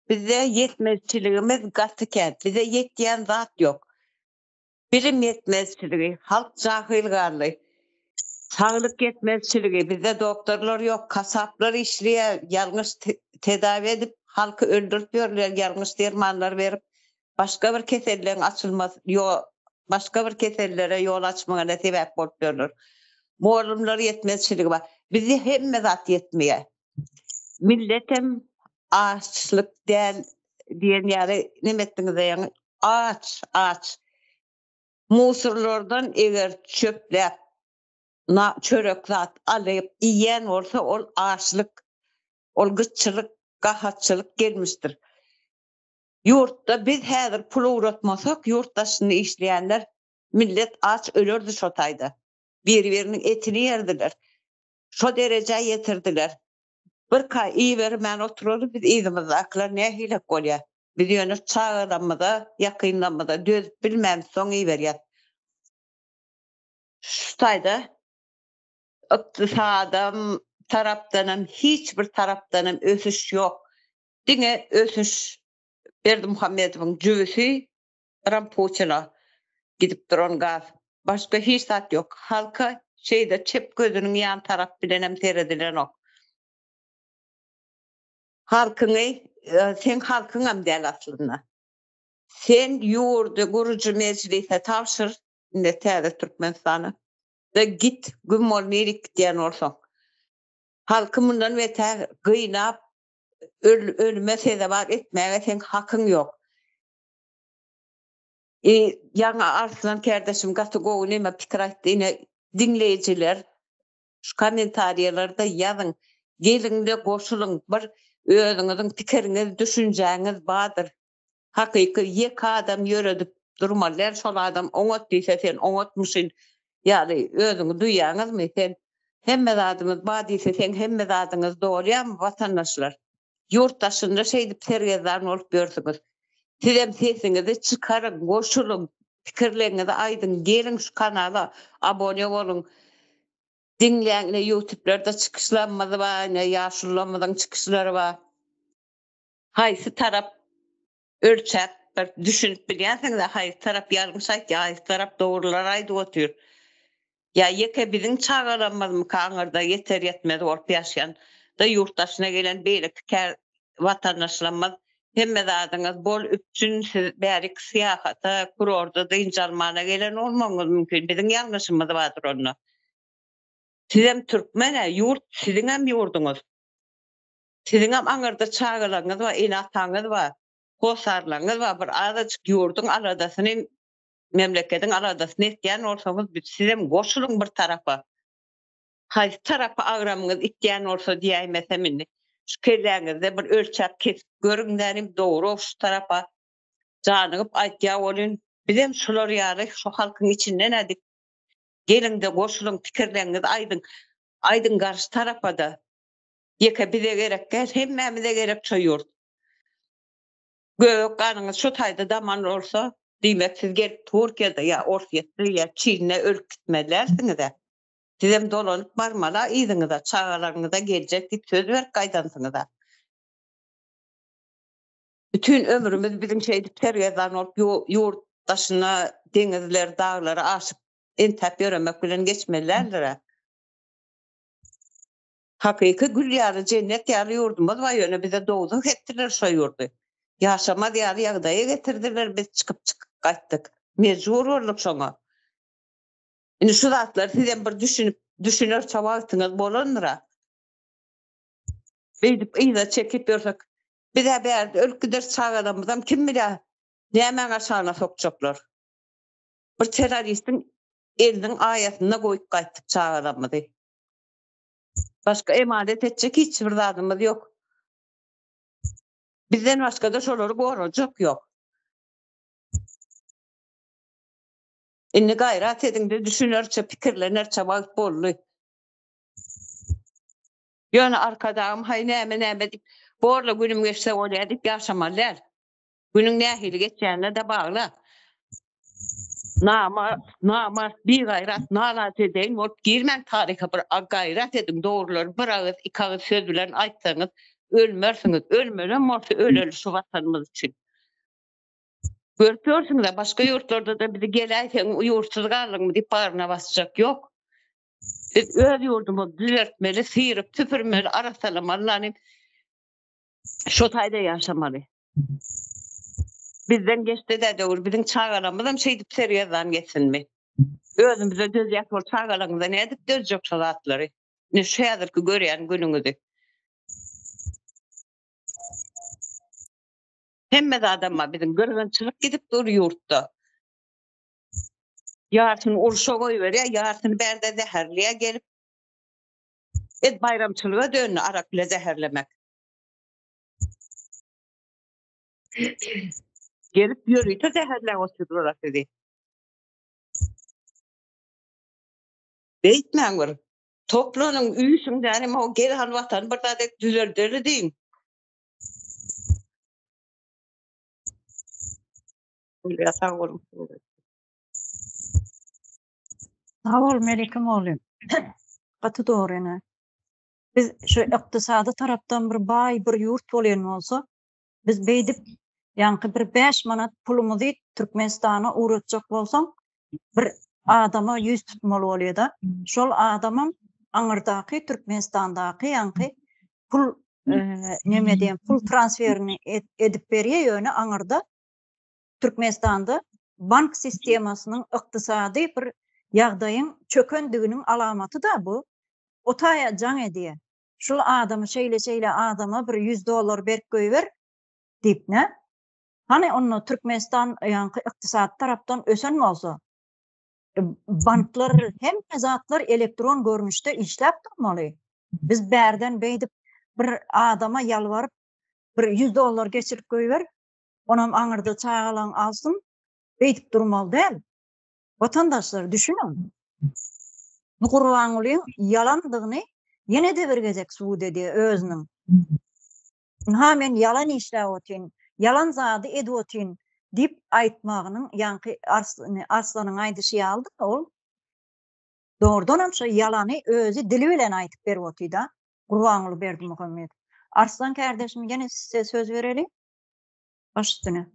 S7: Bizde ýetmezçiligimiz gaty kän. Bize ýetýän zat ýok. Bilim ýetmezçiligi, halk jahyl galdy. Saglyk ýetmezçiligi, bizde doktorlar ýok, kasaplar işleýär, ýalňyş tedawi edip, halky öldürip ýörler, ýalňyş dermanlar berip, başga bir keselleň açylmasy, ýo, başga bir kesellere ýol açmagyna sebäp bolup ýörler. Mugallymlar ýetmezçiligi bar. Bizde hemme zat ýetmeýär. Milletem açlyk däl diýen ýaly neme etdiňiz ýaňy aç aç. Musurlardan eger çöpläp na çörek zat alyp iýen bolsa ol açlyk, ol gytçylyk, gahatçylyk gelmişdir. Ýurtda biz häzir pul ugratmasak ýurt daşynda işleýänler millet aç ölerdi şo taýda. Biri-biriniň etini ýerdiler. Şo derejä ýetirdiler. Birka ibermän oturaly biz yzymyzdakylar nähilek bolýar. Biz ýöne çagalarymyza, ýakynlarymyza dözüp bilmän soň iberýäs. Şu taýda ykdysadam tarapdanam hiç bir tarapdanam ösüş ýok. Diňe ösüş Berdimuhamedowyň jübüsi Ram Putina gidip duran gaz. Başga hiç zat ýok. Halka şeýle çep gözüniň ýan tarap bilenem seredilenok. Halkyňy seň halkyňam däl aslynda. Sen ýurdy gurujy mejlise tabşyr indi täze Türkmenistana da git güm bol nirik gidýän bolsaň. Halky mundan beter gynap ölüme sezewar etmäge seň hakyň ýok. E, ýaňy Arslan kärdeşim gaty gowy neme pikir aýtdy ine diňleýjiler şu kommentariýalarda ýazyň geliňde goşulyň bir özüňiziň pikiriňiz düşünjäňiz bardyr hakyky ýeke adam ýöredip durmaly däl şol adam oňat diýse sen oňatmyşyn ýaly özüňi duýýaňyzmy sen hemme zadymyz bar diýse seň hemme zadyňyz dolýamy watandaşlar Ýurt daşynda şeýdip sergezdan bolup ýörsüňiz. Sizem sesiňizi çykaryň, goşulyň, pikirleriňizi aýdyň, geliň şu kanala abone boluň. Diňläň ine ýutublerde çykyşlarymyz bar, ine ýaşulularymyzyň çykyşlary bar. Haýsy tarap ölçäp bir düşünip bilýänsiňiz-ä haýsy tarap ýalňyş aýtýar, haýsy tarap dogrulary aýdyp otyr. Ýa ýeke biziň çagalarymyzmyka aňyrda ýeter-ýetmez bolup ýaşaýan da ýurt daşyna gelen beýleki kär watandaşlarymyz hemme zadyňyz bol üpjün siz bärik syýahata kurorda dynç almana gelen bolmagyňyz mümkin biziň ýalňyşymyz bardyr onda. Sizem türkmen-ä ýurt siziňem ýurduňyz. Siziňem aňyrda çagalaryňyz bar, ene-ataňyz bar, hossarlaryňyz bar. Bir azajyk ýurduň aladasyny, memlekediň aladasyny etýän bolsaňyz, sizem goşulyň bir tarapa. Haýsy tarapa agramyňyz itýän bolsa diýäýmesem indi. Şu kelläňizde bir ölçäp kesip görüň dänim dogry şu tarapa janygyp aýtýa welin bizem şular ýaly şu halkyň içinden ädik. Geliňde goşulyň pikirleriňizi aýdyň. Aýdyň garşy tarapa-da. Ýeke bize gerek däl hemmämize gerek şo ýurt. Göbek ganyňyz şu taýda daman bolsa diýmek siz gelip Türkiýede ýa Orsýetde ýa Çinde ölüp gitmeli dälsiňiz-ä. Sizem dolanyp barmala yzyňyza, çagalaryňyza geljek diýip söz berip gaýdansyňyza. Bütin ömrümiz biziň şeýdip sergezdan bolup ýurt daşyna deňizler, daglary aşyp entäp ýöremek bilen geçmeli däldir-ä. Hakyky gül ýaly, jennet ýaly ýurdumyz bar, ýöne bize dowzah etdiler şo ýurdy. Ýaşamaz ýaly ýagdaýa getirdiler, biz çykyp-çykyp gaýtdyk. Mejbur bolduk şoňa. Indi şu zatlary sizem bir düşünip, düşünerçe wagtyňyz bolandyr-a. Beýdip yza çekip ýörsek, biz-ä bärde ölüp gideris, çagalarymyzam kim bilýär, nämäň aşagyna sokjaklar. Bir terroristiň eliniň aýasynda goýup gaýtdyk çagalarymyzy. Başga emanet etjek hiç bir zadymyz ýok. Bizden başga-da şolary gorajak ýok. Indi gaýrat ediňde düşünerçe, pikirlenerçe wagt boldy. Ýöne Arkadagym haý näme näme diýip, borla günüm geçse bolýar diýip ýaşamaly däl. Günüň nähili geçýänine-de bagly. Namart, namart, bigaýrat, nalajedeýin bolup girmäň taryha bir gaýrat ediň dogrulary bir agyz, iki agyz söz bilen aýtsaňyz ölmersiňiz. Ölmelem bolsa öleli şu watanymyz üçin. Görüp ýörsüňiz-ä, başga ýurtlarda-da bizi geläýseň ýurtsuz galdyňmy diýip bagryna basjak ýok. Biz öz ýurdumyzy düzeltmeli, syryp, süpürmeli, arassalamaly lanyp şo taýda ýaşamaly. Bizden geçdi-dä döwür, biziň çagalarymyzam şeýdip sergezdan geçsinmi? Özümize dözýäs bol çagalaryňyza nädip dözjek şo zatlary? Ine şu häzirki görýän günüňizi. Hemme zadam bar biziň gyrgynçylyk gidip dur ýurtda. Ýarsyny urşa goýberýär, ýarsyny bärde zäherleýär gelip. Et baýramçylyga döndi arak bile zäherlemek. Gelip ýörite zäherläp otyrlar sizi. Beýtmäň bir. Toplanyň, üýşüň dänim, gel hal watan bir zat et düzeldeli diýiň. Bolýar, sag boluň.
S1: Sag bol Melike mugallym. Gaty dogry ene. Biz şu ykdysady tarapdan bir baý bir ýurt bolýan bolsa, biz beýdip ýaňky bir 5 manat pulumyzy Türkmenistana ugratjak bolsaň, bir adama ýüz tutmaly bolýar-da. Şol adamam aňyrdaky Türkmenistandaky ýaňky pul neme diýen pul transferini edip berýär ýöne aňyrda Türkmenistanda bank sistemasynyň ykdysady bir ýagdaýyň çökendiginiň alamaty da bu. O taýa jaň edýär. Şul adamy şeýle şeýle adama bir 100 dollar berip goýber diýip ne? Hany onda Türkmenistan ýaňky ykdysady tarapdan ösen bolsa, banklar hemme zatlar elektron görnüşde işläp durmaly. Biz bärden beýdip bir adama ýalbaryp bir 100 dollar geçirip goýber, onam aňyrda çagalaň alsyn, beýdip durmaly däl. Watandaşlar düşüniň. Bu Gurbangulyň ýalandygyny ýene-de bir gezek subut edýär özüniň. Ynha men ýalan işläp otyryn, ýalan zady edip otyryn diýip aýtmagynyň ýaňky Arslanyň aýdyşy ýalydyr ol. Dogrudanam şo ýalany özi dili bilen aýdyp berip otyr-da Gurbanguly Berdimuhamedow. Arslan kärdeşim ýene size söz bereli. Baş üstüne.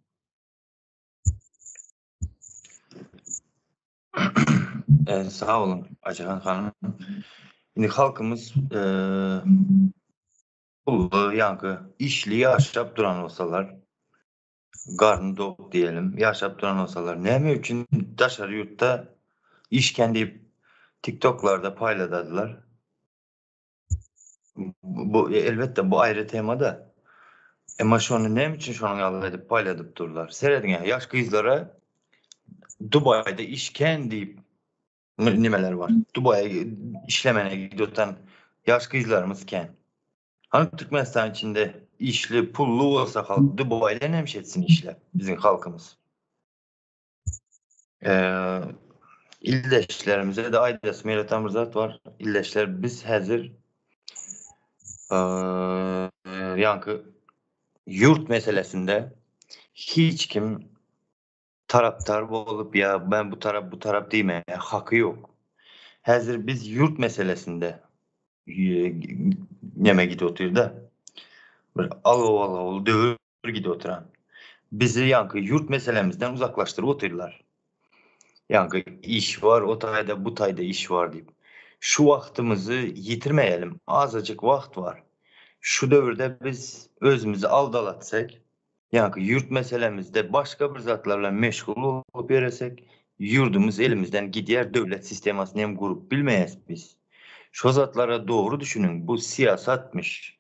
S5: Sag boluň Aýjahan hanym. Indi halkymyz Pully ýaňky işli ýaşap duran bolsalar, garny dok diýelim, ýaşap duran bolsalar, näme üçin daşary ýurtda iş kän diýip tiktoklarda paýladadylar? Bu elbetde bu aýry tema-da. Emma şony näme üçin şonuň ýaly edip paýladyp durlar? Serediň, ýaş gyzlara Dubaýda iş kän diýip nimeler bar. Dubaýa işlemene gidip oturan ýaş gyzlarymyz kän. Hany Türkmenistan içinde işli, pully bolsa halk Dubaýda näme iş etsin işläp biziň halkymyz? Ildeşlerimize-de aýdasym gelýän bir zat bar. Ildeşler biz häzir ýaňky ýurt meselesinde hiç kim tarapdar bolup ýa ben bu tarap bu tarap diýmäge haky ýok. Häzir biz ýurt meselesinde neme gidip otyrda. Bir algow-algowly döwür gidip oturan. Bizi ýaňky ýurt meselemizden uzaklaşdyryp otyrlar. Ýaňky iş bar o taýda, bu taýda iş bar diýip. Şu wagtymyzy ýitirmeýelim. Azajyk wagt bar. Şu döwürde biz özümizi aldalatsak, ýaňky ýurt meselemizde başga bir zatlar bilen meşgul bolup ýöresek, ýurdumyz elimizden gidýär, döwlet sistemasyny hem gurup bilmeýäs biz. Şo zatlara dogry düşüniň, bu syýasatmyş,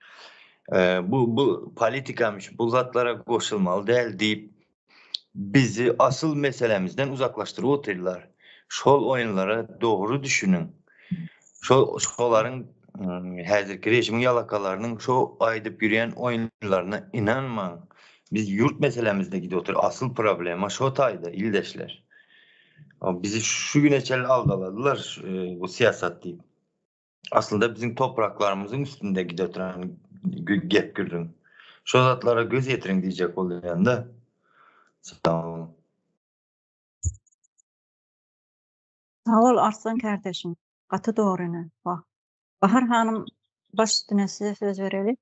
S5: bu bu politikamyş, bu zatlara goşulmaly däl diýip, bizi asyl meselemizden uzaklaşdyryp otyrlar. Şol oýunlara dogry düşüniň. Şo şolaryň häzirki režimiň ýalakalarynyň şo aýdyp ýörýän oýunlaryna ynanmaň. Biz ýurt meselemizde gidip otyr, asyl problema şo taýda, ildeşler. Bizi şu güne çenli aldaladylar bu syýasat diýip. Aslynda biziň topraklarymyzyň üstünde gidip oturan gep gürrüň. Şo zatlara göz ýetiriň diýjek bolýan-da. Sag boluň.
S1: Sag bol Arslan kardeşim. Gaty dogry ine. Wah. Bahar hanym baş üstüne size söz bereli.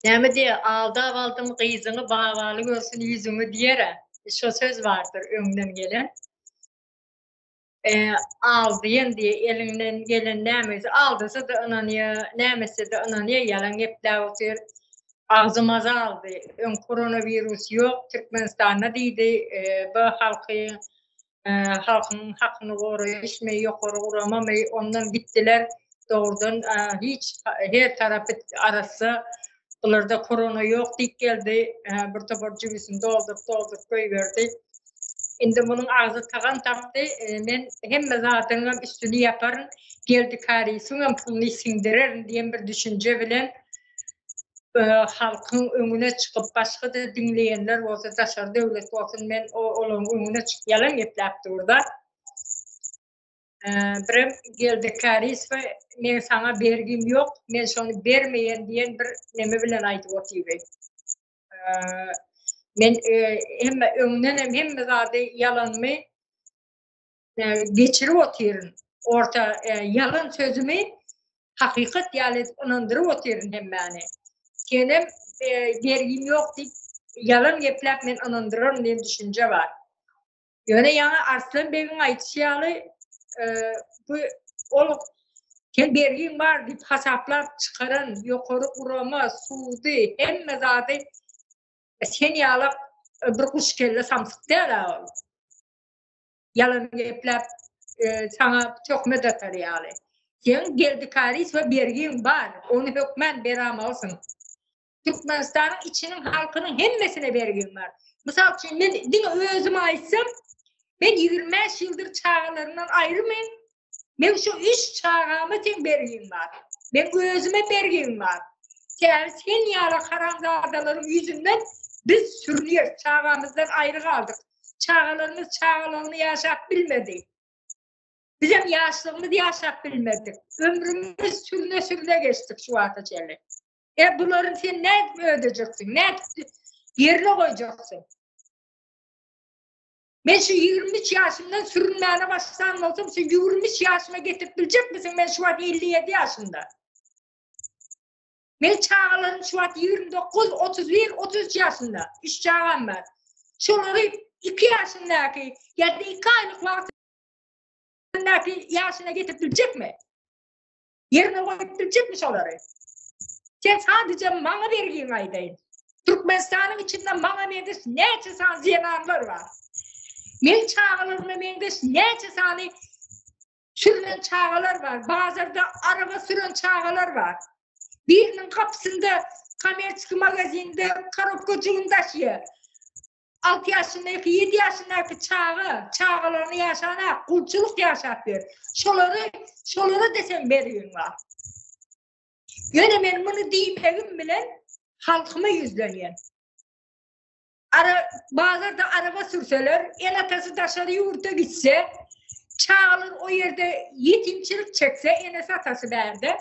S3: Näme diýýär, aldap aldym gyzyňy, babaly görsün ýüzüňi diýer-ä. Şo söz bardyr öňden gelen. E, aldaýan diýe, eliňden gelen näme, aldasa-da ynanýar, näme etse-de ynanýar, ýalan gepläp otyr. Agzy maza aldy. Öň koronawirus ýok Türkmenistanda diýdi, e, bu halky halkyň hakyny goraýyşmy, ýokary guramamy, ondan gitdiler. Dogrudan hiç her tarapy arassa, bularda korona ýok diýip geldi. Bir topar jübüsini dolduryp, dolduryp goýberdi. Indi munuň agzy tagan tapdy. Men hemme zadyňam üstüni ýaparyn, Geldi Käriýewiňem puluny siňdirerin diýen bir düşünje bilen halkyň öňüne çykyp başga-da diňleýänler bolsa daşary döwlet bolsun men olaryň öňüne çykyp ýalan gepläp durda. Birem Geldi Kärizowa meň saňa bergim ýok, men şony bermeýän diýen bir neme bilen aýdyp otyby. Men hemme öňden hem hemme zady ýalanmy geçirip otyryn. Orta ýalan sözümi hakykat ýaly edip ynandyryp otyryn hemmäni. Senem bergim ýok diýip ýalan gepläp men ynandyraryn diýen düşünje bar. Ýöne ýaňy Arslan begiň aýdyşy ýaly bu ol sen bergiň bar diýip hasaplap çykaran ýokary gurama, sudy, hemme zady sen ýaly bir guş kelle samsyk däl-ä ol. Ýalan gepläp saňa töhmet atar ýaly. Seň Geldi Karysowa bergiň bar, ony hökmän beramalysyň. Türkmenistanyň içiniň halkynyň hemmesine bergiň bar. Mysal üçin men diňe özüm aýtsam, men 25 ýyldyr çagalarymdan aýrymyn. Meň şu üç çagama seň bergiň bar. Meň özüme bergiň bar. Sebäbi sen ýaly haramzadalaryň ýüzünden biz sürünýäris, çagamyzdan aýry galdyk. Çagalarymyz çagalygyny ýaşap bilmedi. Bizem ýaşlygymyzy ýaşap bilmedik. Ömrümiz sürüne-sürüne geçdik şu wagta çenli. E bulary sen nädip ödejeksiň? Nädip ýerine goýjaksyň? Men şu 23 ýaşymdan sürünmäne başlan bolsam, şu 23 ýaşyma getirip biljekmisiň? Men şu wagt 57 ýaşymda. Men çagalarym şu wagt 29, 31, 33 ýaşynda. Üç çagam bar. Şolary 2 ýaşyndaky ýa-da 2 aýlyk wagtyndaky ýaşyna getirip biljekmi? Ýerine goýup biljekmi şolary? Sen sadece maňa bergiňi aýdaýyn. Türkmenistanyň içinde maňa meňzeş näçe sany zenanlar bar? Meň çagalaryma meňzeş näçe sany? Sürülen çagalar bar, bazarda araba süren çagalar bar. Biriniň gapysynda kommerçeskiý magazinde korobkajygyny daşýar. Alty ýaşyndaky, ýedi ýaşyndaky çaga, çagalaryny ýaşanak, gulçulyk ýaşap ýör. Şolary, şolara-da seň bergiň bar. Ýöne men muny diýmegim bilen halkyma ýüzlenýän. Ara, bazarda araba sürseler, ene-atasy daşary ýurda gitse, çagalar o ýerde ýetimçilik çekse, enesi-atasy bärde.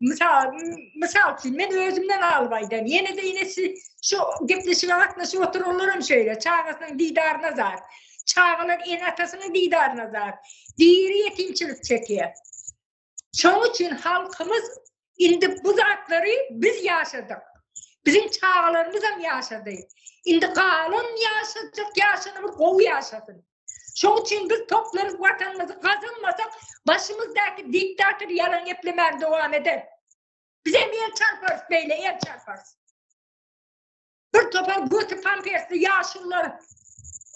S3: Mysal, mysal üçin, men özümden alyp aýdan. Ýene-de enesi şu gepleşige gatnaşyp oturanlaram şeýle, çagasynyň didaryna zar. Çagalar ene-atasynyň didaryna zar. Diri ýetimçilik çekýär. Şonuň üçin halkymyz indi bu zatlary biz ýaşadyk. Biziň çagalarymyzam ýaşady. Indi galan ýaşajak ýaşyny bir gowy ýaşasyn. Şonuň üçin biz toplanyp watanymyzy gazanmasak, başymyzdaky diktator ýalan geplemäni dowam eder. Bizem el çarparys beýle el çarparys. Bir topar göti pampersli ýaşulular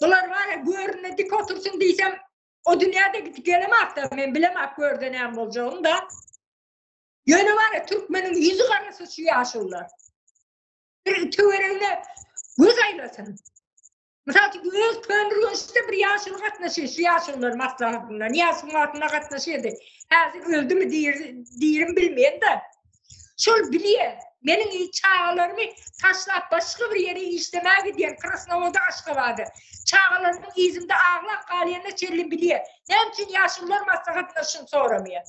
S3: bular bar ya göründe dik otursyn diýsem O dünýäde gidip gelemok-da, men bilemok görde näme boljagyny-da. Ýöne bar-a, türkmeniň ýüzi garasy şu ýaşulular. Bir töweregine göz aýlasyn. Mysal üçin, öz Köneürgençde bir ýaşuly gatnaşýar şu ýaşulular maslahatyna, Nyýazowyň wagtynda gatnaşýardy. Häzir öldümi, dirimi bilmeýän-de. Şol bilýär. Meniň çagalarymy taşlap başga bir ýere işlemäge gidýän Krasnowoda Aşgabada. Çagalarymyň yzynda aglap galýanyna çenli bilýär. Näme üçin ýaşulular maslahatynda şuny soramaýar?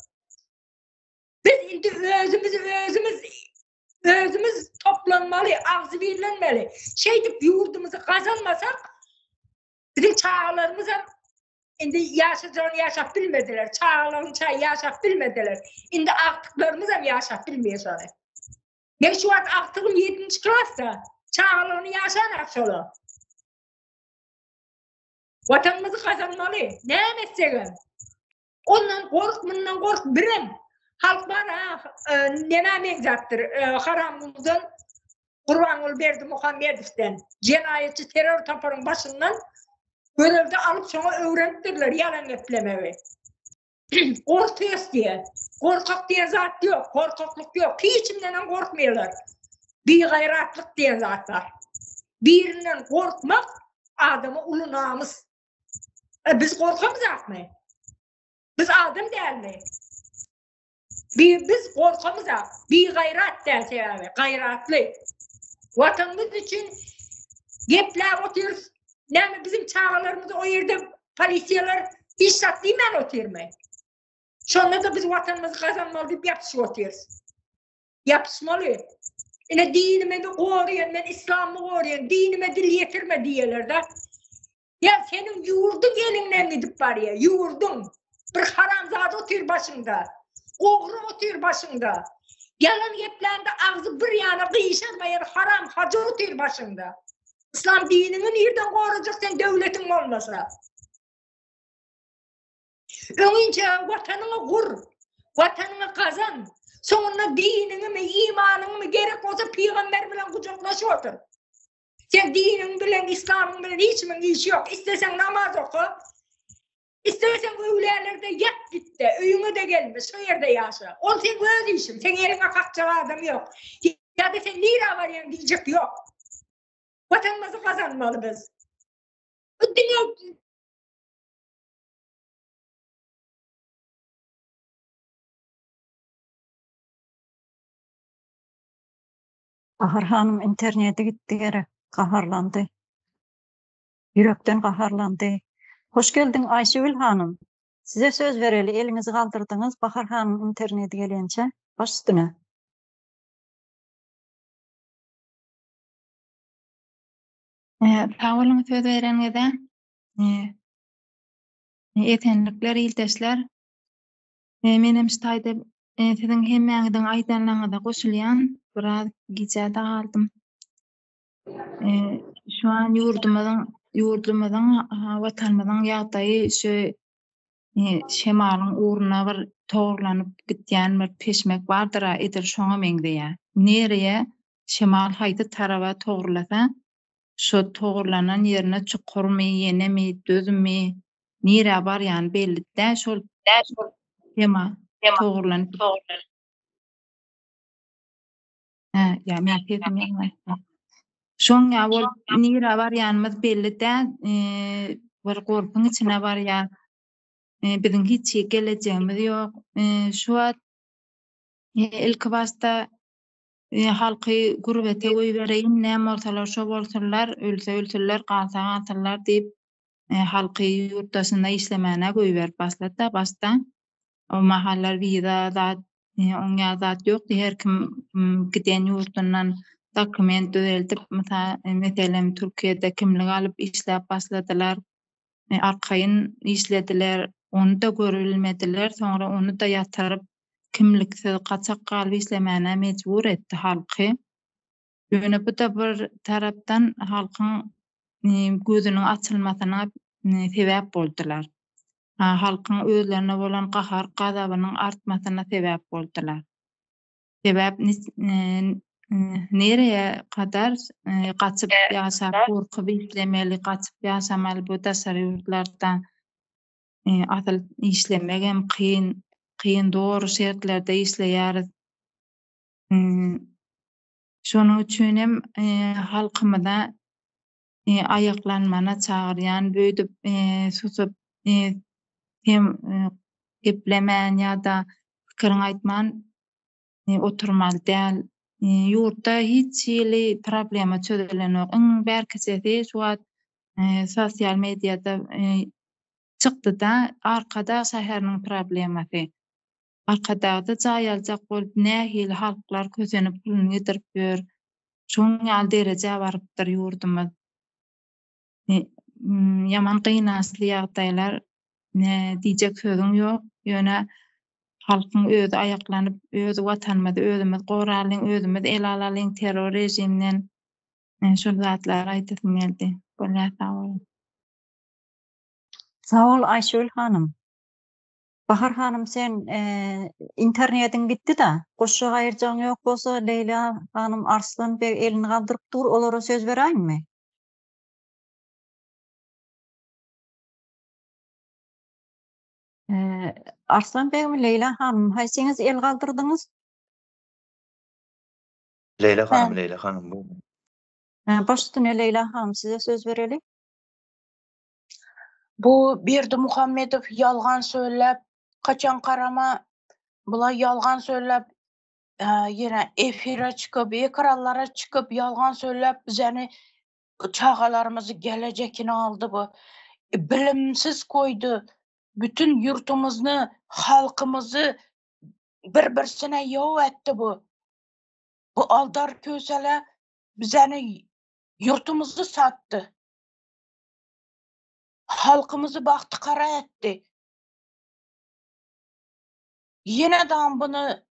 S3: Biz indi özümizi özümiz özümiz toplanmaly, agzybirlenmeli. Şeýdip ýurdumyzy gazanmasak, Biziň çagalarymyzam indi ýaşajagyny ýaşap bilmediler. Çagalaryny çaý ýaşap bilmediler. Indi agtyklarymyzam ýaşap bilmeýär şony. Men şu wagt agtygym 7-nji klasda. Çagalaryny ýaşanak şolar. Watanymyzy gazanmaly. Näme etsegem. Ondan gork, mundan gork birem. Halk bar ha, e, nämä meňzäpdir? E, Haramguldan Gurbanguly Berdimuhamedowden, jenaýatçy terror toparyň başyndan görelde alyp şoňa öwrenipdirler ýalan geplemegi. Gorkýas diýe. Gorkak diýen zat ýok, gorkaklyk ýok. Hiç kimden hem gorkmaýarlar. Bigaýratlyk diýen zat bar. Birinden gorkmak adama uly namys. E, biz gorkamyzakmy? Biz adam dälmi? Bi biz gorkamyzak, bigaýrat däl sebäbi, gaýratly. Watanymyz üçin gepläp otyrys. Näme biziň çagalarymyz o ýerde polisiýalar hiç zat diýmän otyrmy? Şonda-da biz watanymyzy gazanmaly diýip ýapyşyp otyrys. Ýapyşmaly. Ine dinimi goraýan, men islamymy goraýan, dinime dil ýetirme diýerler-de. Ýa seniň ýurduň eliňden gidip barýar, ýurduň. Bir haramzada otyr başyňda. Ogry otyr başyňda. Ýalan geplände agzy bir ýana gyşarmaýan haram hajy otyr başyňda. Yslam diniňi nirden gorajak sen döwletiň bolmasa? Öňinçä watanyňy gur, watanyňy gazan. Soňunda diniňimi, imanyňmy gerek bolsa pygamber bilen gujaklaşyp otur. Sen diniň bilen, islamyň bilen hiç kimiň işi ýok. Isleseň namaz oka. Isleseň öwlälerde ýat gitde, öýüňe-de gelme, şo ýerde ýaşa. Ol seň öz işiň, seň eliňe kakjak adam ýok. Ýa-da sen nirä barýaň diýjek ýok. Watanymyzy gazanmaly biz. Bu diňe
S1: Bahar hanym interneti gitdi gerek. Gaharlandy. Ýürekden gaharlandy. Hoş geldiň Aýşegül hanym. Size söz bereli eliňizi galdyrdyňyz Bahar hanym interneti gelýänçä baş üstüne.
S8: Sag boluň söz bereniňize. Esenlikler ildeşler. Menem şu taýda siziň hemmäňiziň aýdanlaryňyza goşulýan. Biraz gijä-de galdym. Şu an ýurdumyzyň ýurdumyzyň watanymyzyň ýagdaýy şu şemalyň ugruna bir togarlanyp gidýän bir peşmek bardyr-a, edil şoňa meňzeýär. Nirä şemal haýsy taraba togrulasa, şo togarlanan ýerine çukurmy, ýenemi, düzmi, nirä barýany belli däl, şol. Tema togurlanyp. Hä, ýa men sesim ýaňlanýar. Şoň ýa bolup nirä barýanymyz belli däl, bir gorpyň içine barýar. Biziň hiç gelejegimiz ýok. Şu wagt ilki başda halky gürbete goýbereýin, näme bolsalar şo bolsunlar, ölse ölsünler, galsa galsynlar diýip, halky ýurt daşynda işlemäne goýberip başlady-da başda. O mahallar wiza zat, oň ýaly zat ýokdy. Her kim giden ýurdundan dokument düzeldip, mysal, meselem, Türkiýede kimlik alyp işläp başladylar. Arkaýyn işlediler. Ony-da görübilmediler. Soňra ony-da ýatyryp, kimliksiz, gaçak galyp işlemäne mejbur etdi halky. Ýöne bu-da bir tarapdan halkyň gözüniň açylmasyna sebäp boldular. Halkyň özlerine bolan gahar-gazabynyň artmasyna sebäp boldular. Sebäp nireye kadar gaçyp ýaşap, gorkup işlemeli, gaçyp ýaşamaly bu daşary ýurtlarda. Asyl işlemegem kyn, kyn zor şertlerde işleýäris. Şonuň üçin hem halkymyza aýaklanmana çagyrýan, beýdip susup hem geplemän ýa-da pikiriňi aýtman oturmaly däl. Ýurtda hiç hili problema çözülenok. Iň bärkijesi şu wagt sosial mediada çykdy-da, Arkadag şäheriniň problemasy. Arkadagda jaý aljak bolup nähili halklar kösenip puluny ýitirip ýör. Şoň ýaly derejä barypdyr ýurdumyz. Ýaman gynançly ýagdaýlar. Nä diýjek sözüň ýok. Ýöne halkyň özi aýaklanyp öz watanymyzy özümiz goralyň, özümiz ele alalyň terror režimden. Şol zatlary aýdasym geldi. Bolýar sag boluň.
S1: Sag bol Aýşöhl hanym. Bahar hanym sen internetiň gitdi-da, goşjak aýyrjagyň ýok bolsa Leýla hanym Arslan beg elini galdyryp dur olara söz beräýinmi? Arslan begmi Leýla hanym haýsyňyz el galdyrdyňyz?
S5: Leýla hanym Leýla hanym buyurun.
S1: Baş üstüne Leýla hanym size söz bereli.
S4: Bu Berdimuhamedow ýalgan sözläp, kaçan garama bula ýalgan sözläp, ýene efire çykyp, ekranlara çykyp ýalgan sözläp bizeni çagalarymyzy gelejekini aldy bu. Bilimsiz koýdy. Bütün ýurtumyzy, halkymyzy bir-birsine ýow etdi bu. Bu aldar kösele bizeni ýurtumyzy satdy. Halkymyzy bagtykara etdi. Ýene-de buny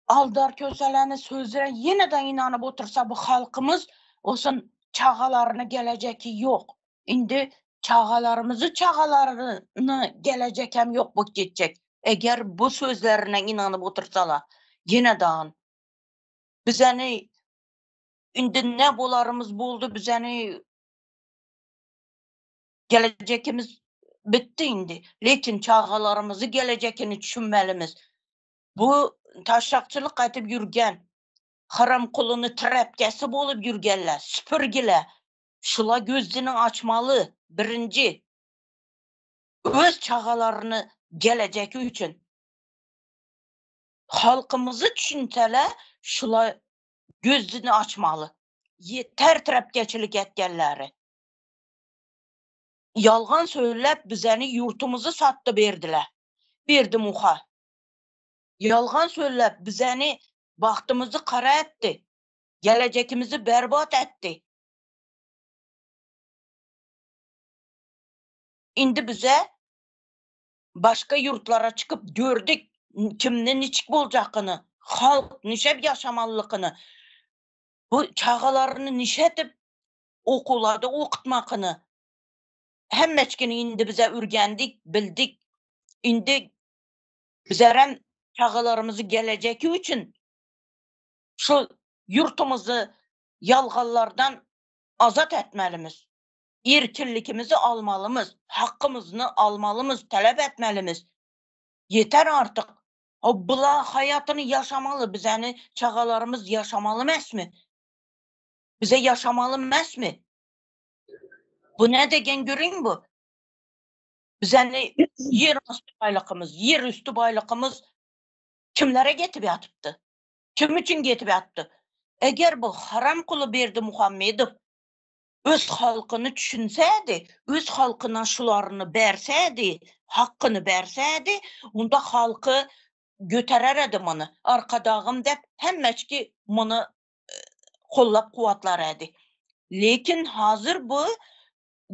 S4: aldar köseläni sözüne ýene-de ynanyp otursa bu halkymyz olsun çagalaryny gelejeki ýok. Indi çagalarymyzy çagalaryny gelejek hem ýok bolup gitjek. Eger bu sözlerine ynanyp otursala ýene-de bizeni indi ne bolarymyz boldy bizeni Gelejekimiz bitdi indi. Lekin çagalarymyzy gelejekini düşünmelimiz. Bu taşakçylyk edip ýürgen, haram kuluny trepkesi bolup ýürgenler, süpürgiler. Şula gözüni açmaly birinji. Öz çagalaryny gelejeki üçin. Halkymyzy düşünseler şula gözüni açmaly. Ýeter trepkeçilik etgenleri. Ýalgan sözläp bizeni ýurtumyzy satdy berdiler. Berdi muha. Ýalgan sözläp bizeni bagtymyzy kara etdi. Gelejekimizi berbat etdi. Indi bize başga ýurtlara çykyp gördük kimde niçik boljakyny, halk nişep ýaşamalykyny, bu çagalaryny nişetip okuwlarda okutmakyny hemmeçkini indi bize ürgendik, bildik. Indi bizerem çagalarymyzy gelejeki üçin şu ýurtumyzy ýalganlardan azat etmelimiz. Erkinlikimizi almalymyz, hakkymyzyny almalymyz, talap etmelimiz. Ýeter artyk. O bula haýatyny ýaşamaly bizäni çagalarymyz ýaşamaly mesmi? Bize ýaşamaly mesmi? Bu ne degen görüň bu? Bizäni ýer asty baýlykymyz, ýer üsti baýlykymyz kimlere getip ýatypdy? Kim üçin getip ýatdy? Eger bu haramkuly Berdimuhamedow öz halkyny düşünsädi, öz halkyna şularyny bersädi, hakkyny bersädi, onda halky götereredi muny. Arkadagym dep hemmeçki muny kollap kuwwatlarady. Lekin hazir bu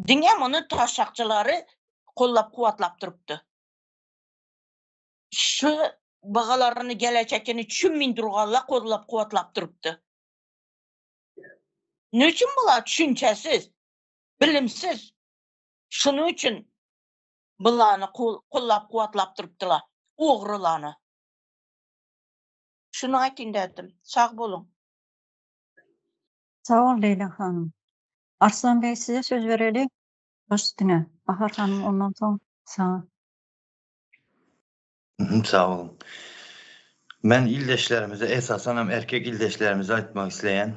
S4: diňe muny taşşakçylary kollap kuwwatlap durupdy. Şu bagalaryny gelejekini düşünmeýin durganlar kollap kuwwatlap durupdy. Ne üçin bular düşünçesiz, bilimsiz? Şunuň üçin bulany kollap kuwwatlap durupdylar, ogrulany. Şuny aýtyn derdim. Sag boluň.
S1: Sag bol Leýla hanym. Arslan beg size söz bereli. Baş üstüne. Bahar hanym ondan soň saňa.
S5: Sag boluň. Men ildeşlerimize esasanam erkek ildeşlerimize aýtmak isleýän.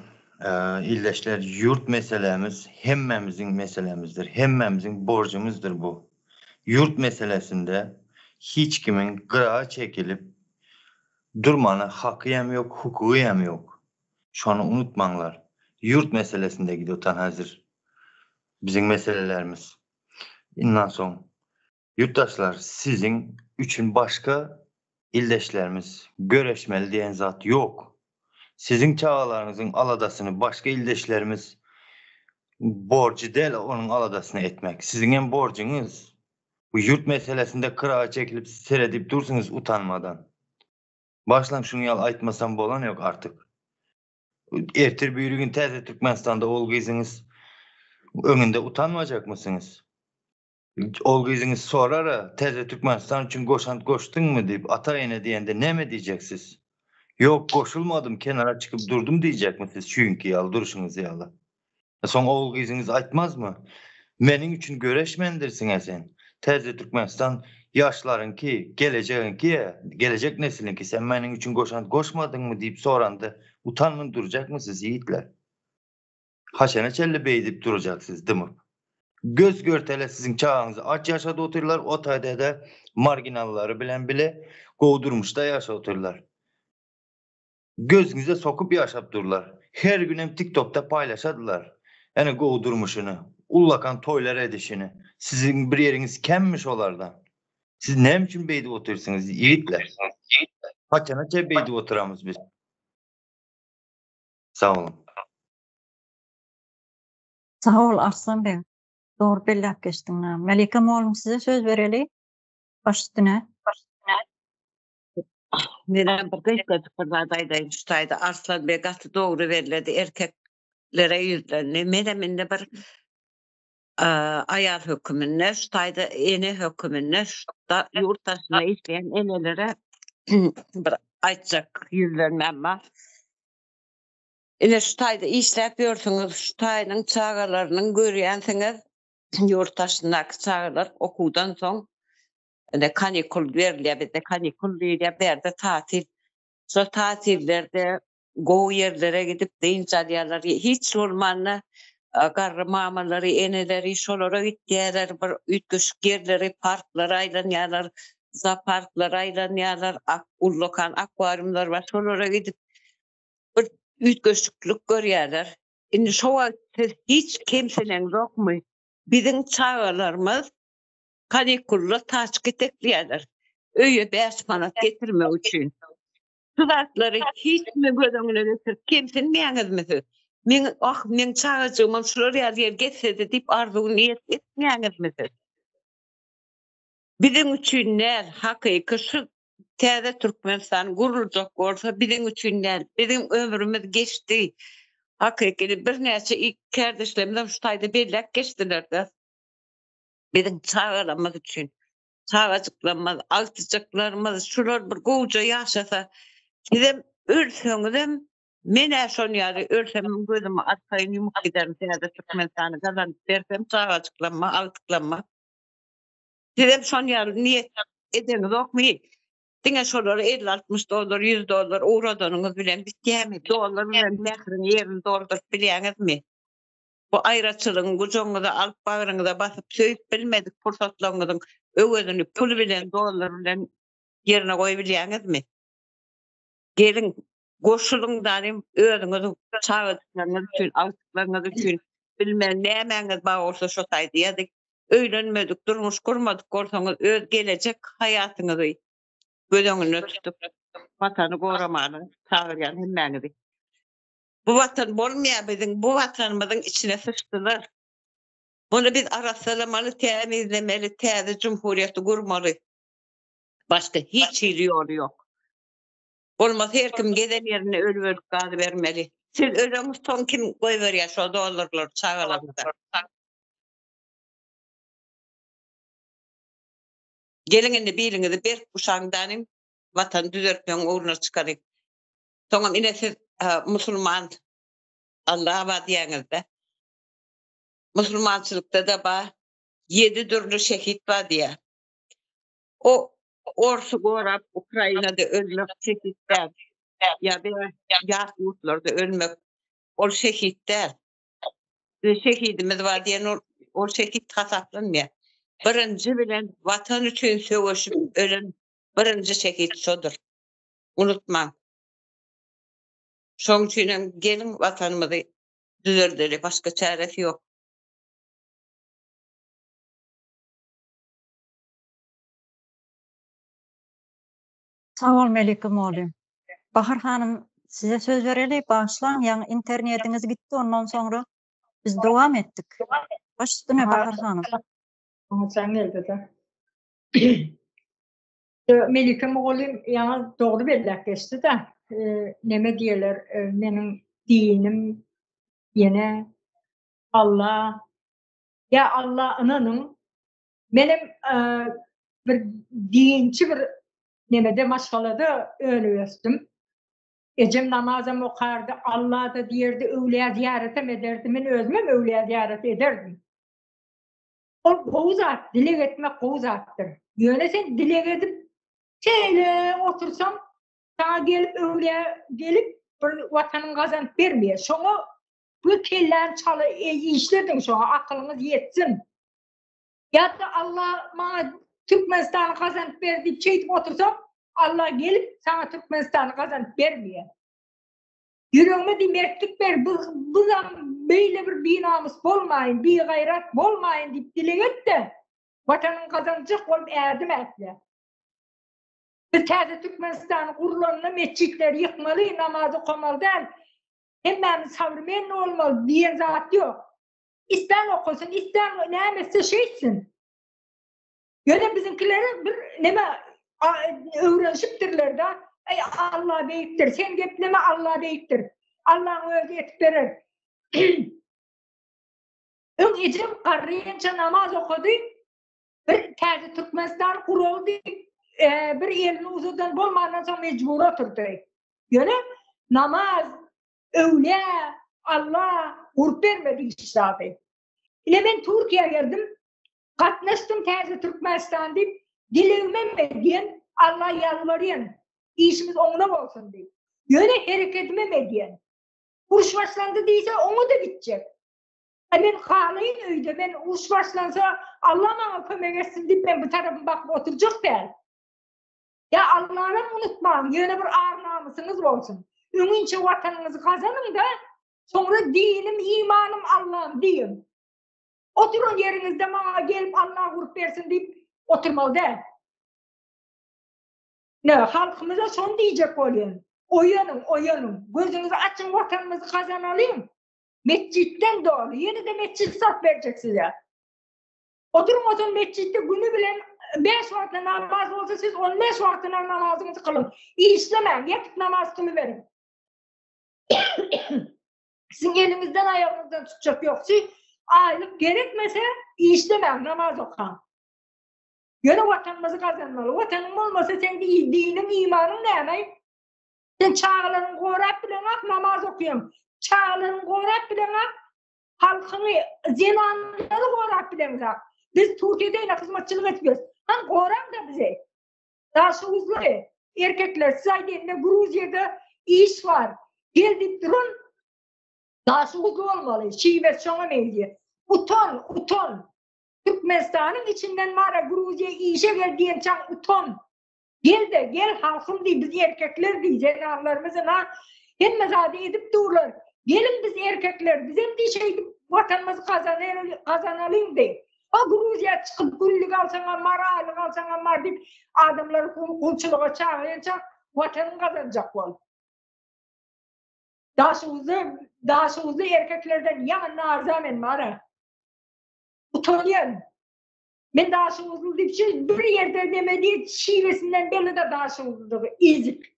S5: Ildeşler ýurt meselämiz hemmämiziň meselämizdir. Hemmämiziň borjumyzdyr bu. Ýurt meselesinde hiç kimiň gyraga çekilip durmana haky hem ýok, hukugy hem ýok. Şony unutmaňlar. Ýurt meselesinde gidip otan häzir biziň meselelerimiz. Indan soň ýurtdaşlar siziň üçin başga ildeşlerimiz göreşmeli diýen zat ýok. Siziň çagalaryňyzyň aladasyny başga ildeşlerimiz borjy däl onuň aladasyny etmek. Siziň hem borjuňyz. Bu ýurt meselesinde kyraga çekilip seredip dursuňyz utanmadan. Başlaň şuny ýaly aýtmasam bolan ýok artyk. Ertir birigün täze Türkmenistanda ol gyzyňyz öňünde utanmajakmysyňyz? Ol gyzyňyz sorara täze Türkmenistan üçin goşant goşduňmy diýip ata ene diýende näme diýjeksiz? Ýok goşulmadym kenara çykyp durdum diýjekmi siz şuňki ýaly durşuňyz ýaly? Soň ogul gyzyňyz aýtmazmy? Meniň üçin göreşmändirsiňä sen. Täze Türkmenistan ýaşlaryňky, gelejegiňki, gelejek nesliňki sen meniň üçin goşant goşmadyňmy diýip soranda utanman durjakmy siz ýigitler? Haçana çenli beýdip durjak siz dymyp? Göz görtele siziň çagaňyzy aç ýaşadyp otyrlar, o taýda-da marginallary bilen bile gowy durmuşda ýaşap otyrlar. Gözüňize sokup ýaşap durlar. Her günem tiktokda paýlaşadylar. Ene gowy durmuşyny, ullakan toýlar edişini. Siziň bir ýeriňiz kemmi şolardan? Siz näme üçin beýdip otyrsyňyz ýigitler? Haçana çenli beýdip oturamyz biz? Sag boluň.
S1: Sag bol Arslan beg. Dogry belläp geçdiň. Melike mugallym size söz bereli. Baş üstüne.
S7: Menem bir gysgajyk bir zat aýdaýyn şu taýda Arslan beg gaty dogry belledi erkeklere ýüzlendi. Menem indi bir aýal höküminde şu taýda ene höküminde şu ýurt daşynda işleýän enelere bir aýtjak ýüzlenmäm bar. Ine şu taýda işläp ýörsüňiz, şu taýynyň çagalarynyň görýänsiňiz, ýurt daşyndaky çagalar okuwdan soň ine kanikul berilýär bizde kanikul diýilýär, bärde tatil. Şol tatillerde gowy ýerlere gidip dynç alýarlar. Hiç bolmanda garry mamalary, eneleri şolara gitýärler, bir üýtgeşik ýerleri, parklara aýlanýarlar, zooparklara aýlanýarlar, ullakan akwariumlar bar, şolara gidip bir üýtgeşiklik görýärler. Indi şo wagt siz hiç kemsineňzokmy? Biziň çagalarymyz kanikulda taçka itekleýärler. Öýe 5 manat getirmek üçin. Şu zatlary hiç kime göz öňüne getirip kemsinmeýäňizmi siz? Meň ah meň çagajygymam şular ýaly ýer gezsedi diýip arzuw niýet etmeýäňizmi siz? Biziň üçin däl, hakyky şu täze Türkmenistan guruljak bolsa biziň üçin däl. Biziň ömrümiz geçdi. Hakyky birnäçe kärdeşlerimiz şu taýda belläp geçdiler-de. Biziň çagalarymyz üçin, çagajyklarymyz, agtyjaklarymyz şular bir gowja ýaşasa, sizem ölseňizem men-ä şon ýaly ölsemem gözümi arkaýyn ýumup giderin täze Türkmenistany gazanyp bersem çagajyklaryma, agtyklaryma. Sizem şon ýaly niýet edeňizokmy? Diňe şolary 50-60 dollar, 100 dollar ugradanyňyz bilen bitýärmi? Dollar bilen mähriň ýerini dolduryp bilýäňizmi? Bu aýraçylygyň gujagyňyza alyp bagryňyza basyp söýüp bilmedik pursatlaryňyzyň öwezini pul bilen, dollar bilen ýerine goýubilýäňizmi? Geliň, goşulyň danym özüňiz çagajyklaryňyz üçin, agtyklaryňyz üçin bilmän nämäňiz bar bolsa şo taýda ýa-da öýlenmedik, durmuş gurmadyk bolsaňyz öz gelejek haýatyňyzy göz öňünde tutup watany goramaga çagyrýan hemmäňizi. Bu watan bolmaýar biziň bu watanymyzyň içine syçdylar. Muny biz arassalamaly, tämizlemeli, täze jumhuriýeti gurmaly. Başga hiç hili ýoly ýok. Bolmasa her kim gezen ýerinde ölüp-ölüp galybermeli. Siz öleňiz soň kim goýberýär şo dollarlary çagalaryňyza? Geliň indi biliňizi berk guşaň danyň watany düzeltmegiň ugruna çykalyň. Soňam ine siz musulman Allah bar diýäňizde. Musulmançylykda-da bar ýedi dürli şehit bar diýýär. O Orsy gorap Ukrainada ölmek şehit däl. Ýa ýat ýurtlarda ölmek ol şehit däl. Biz şehidimiz bar diýen ol, ol şehit hasaplanmaýar. Birinji bilen watan üçin söweşip ölen birinji şehit şodur. Unutmaň. Şoň üçin hem geliň watanymyzy düzeldeli, başga çäresi ýok.
S1: Sag bol Melike mugallym. Bahar hanym size söz bereli bagyşlaň ýaňy internetiňiz gitdi ondan soňra biz dowam etdik. Baş üstüne Bahar hanym.
S3: Maňa jaň geldi-de. Melike mugallym ýaňy dogry belläp geçdi-de. Neme diýerler, meniň dinim ýene Alla ýa Alla ynanyň. Menem bir dinçi bir nemede maşgalada önüp ösdüm. Ejem namazam okardy, Alla-da diýerdi, öwlüýä zyýaratam ederdi. Men özümem öwlüýä zyýarat ederdim. Ol gowy zat, dileg etmek gowy zatdyr. Ýöne sen dileg edip şeýle otursaň, saňa gelip öwlüýä gelip bir watanyň gazanyp bermeýär. Şoňa bu kelläni çala işlediň şoňa akylyňyz ýetsin. Ýa-da Allah maňa Türkmenistany gazanyp ber diýip şeýdip otursaň, Allah gelip saňa Türkmenistany gazanyp bermeýär. Ýüregime diý mertlik ber, bu buzam beýle bir binamys bolmaýyn, bigaýrat bolmaýyn diýip dileg et-de, Watanyňy gazanjak bolup ädim ätle. Biz täze Türkmenistan gurlanda metjitleri ýykmaly, namaz okamaly däl, hemmämiz sowremenny bolmaly diýen zat ýok. Islän okasyn, islän näme etse şeýtsin. Ýöne biziňkileri bir neme öwrenişipdirler-de, Eý, Allah beýikdir, sen gepleme, Allah beýikdir. Allaň özi etip berer. Öň ejem garrynça namaz okady, bir täze Türkmenistan guraly diýip, e, bir elini uzadan bolmandan soň mejbur oturdy. Ýöne namaz Öwlä Alla gurup bermedi hiç zady. Ine men Türkiýä geldim. Gatnaşdym täze Türkmenistan diýip, dilegimem edýän, Alla ýalbarýan, işimiz oňuna bolsun diýip. Ýöne herekedimem edýän. Uruş başlandy diýse, oňa-da gitjek. A men galaýyn öýde, men uruş başlansa Alla maňa kömek etsin diýip men bu tarapyma bakyp oturjak däl. Ýa Allanam unutmaň, ýöne bir ar-namysyňyz bolsun. Öňinçe watanyňyzy gazanyň-da, soňra dinim, imanym Allam diýiň. Oturan ýeriňizde maňa gelip Alla gurup bersin diýip oturmaly däl. Ne, halkymyza şony diýjek bolýan. Oýanyň, oýanyň. Gözüňizi açyň, watanymyzy gazanalyň. Metjitden doly, ýene-de metjit salyp berjek size. Oturyň oturyň metjitde güni bilen 5 wagtda namaz bolsa siz 15 wagtyna namazyňyzy kylyň. Işlemäň, ýatyp namaz kylyberiň. Siziň eliňizden aýagyňyzdan tutjak ýok. Siz aýlyk gerekmese işlemäň, namaz okaň. Ýöne watanymyzy gazanmaly. Watanyň bolmasa seň diniň, imanyň näme? Sen çagalaryňy gorap bileňok, namaz okaýaň. Çagalaryňy gorap bileňok, Halkyňy, zenanlary gorap bileňzak. Biz Türkiýede ýene hyzmatçylyk edip ýörüs. Hany goraň-da bizi. Daşoguzly. Erkekler siz aýdýanda Gruziýada iş bar. Gel diýip duran Daşoguzly bolmaly. Şiwesi şoňa meňzeýär. Utan, utan. Türkmenistanyň içinden bara Gruziýa işe gel diýençäň utan. Gel-de, gel halkym diý, biz erkekler diý, zenanlarymyz ynha hemme zady edip durlar. Geliň biz erkekler, bizem diý şeýdip watanymyzy gazanalyň diý. O Gruziýa çykyp günlük alsaňam bar, aýlyk alsaňam bar diýip adamlary gulçulyga çagyrýança watanyňy gazanjak bol. Daşoguzda Daşoguzly erkeklerden ýaňy narza men bara. Utanýan. Men Daşoguzly diýip şu bir ýerde neme diýip şiwesinden belli-de Daşoguzlydygy. Ezik.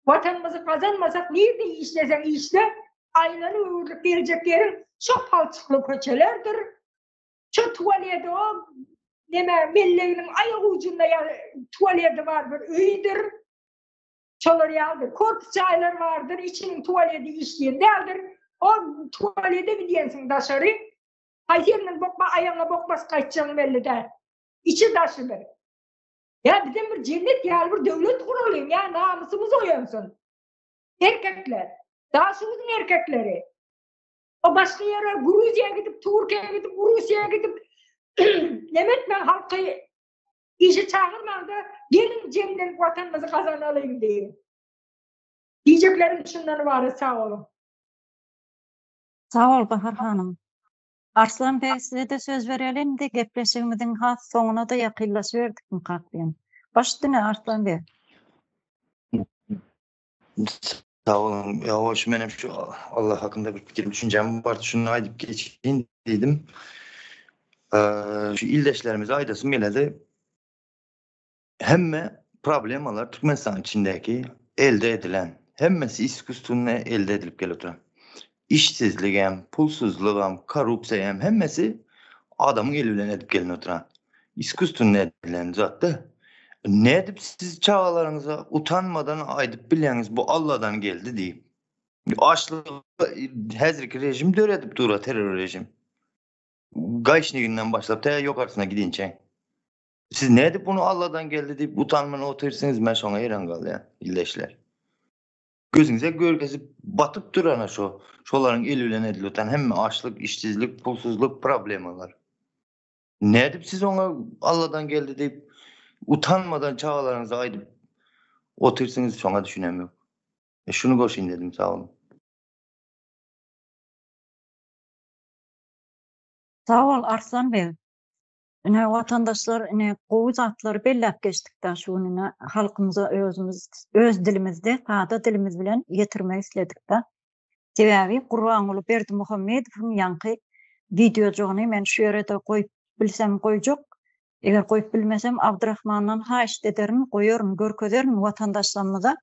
S3: Watanymyzy gazanmasak nirde işleseň işle, aýlanyp öwrülip geljek ýeriň şo palçykly köçelerdir. Şo tualeti o neme melleginiň aýak ujunda ýa tualeti bar bir öýdür. Şolar ýalydyr. Korpus jaýlar bardyr, içiniň tualeti işleýän däldir. O tualete gidýänsiň daşary. Haýsy ýerinden bokma aýagyňa bok basyp gaýtjagyň belli däl. Içi daşy bir. Ýa bizem bir jennet ýaly bir döwlet guralyň, ýa namysymyz oýansyn. Erkekler, Daşoguzyň erkekleri. O başga ýere Gruziýa gidip, Türkiýä gidip, Russiýa gidip neme etmäň halky işe çagyrmaňda geliň jemlenip watanymyzy gazanalyň diýiň. Diýjeklerim şundan ybarat sag boluň.
S1: Sag bol Bahar hanym. Arslan beg size-de söz bereli indi gepleşigimiziň has soňuna-da ýakynlaşyberdikmikak diýen. Baş üstüne Arslan beg.
S5: Sag boluň. Ýa hoş menem şu Allah hakynda bir pikirim düşünjäm bar şuny aýdyp geçeýin diýdim. Şu ildeşlerimize aýdasym geledi. Hemme problemalar Türkmenistanyň içindäki elde edilen, hemmesi iskusstwennä elde edilip gelip oturan. Işsizligem, pulsuzlygam, korrupsiýa hem hemmesi adamyň eli bilen edip gelin oturan. Iskusstwennä edilen zatda. Nädip siz çagalaryňyza utanmadan aýdyp bilýäňiz bu Alladan geldi diýip. Açlygy häzirki rejim döredip dur terror rejim. Gaýşniginden başlap tä ýokarsyna gidinçä. Siz nädip bunu Alladan geldi diýip utanman otyrsyňyz men şoňa heýran galýan ildeşler. Gözüňize görkezip batyp dur ana şo şolaryň eli bilen edilip oturan hemme açlyk, işsizlik, pulsuzlyk problemalar. Nädip siz oňa Alladan geldi diýip utanmadan çagalaryňyza aýdyp otyrsyňyz şoňa düşünem ýok. E şuny goşaýyn dedim sag boluň.
S1: Sag bol Arslan beg. Ine watandaşlar ine gowy zatlary belläp geçdik-dä şu gün ine halkymyza özümiz öz dilimizde sada dilimiz bilen ýetirmek isledik-dä. Sebäbi Gurbanguly Berdimuhamedowyň ýaňky wideojygyny men şu ýere-de goýup bilsem goýjak. Eger goýup bilmesem Abdyrahmandan haýyşt ederin, goýaryn, görkezerin watandaşlarymyza.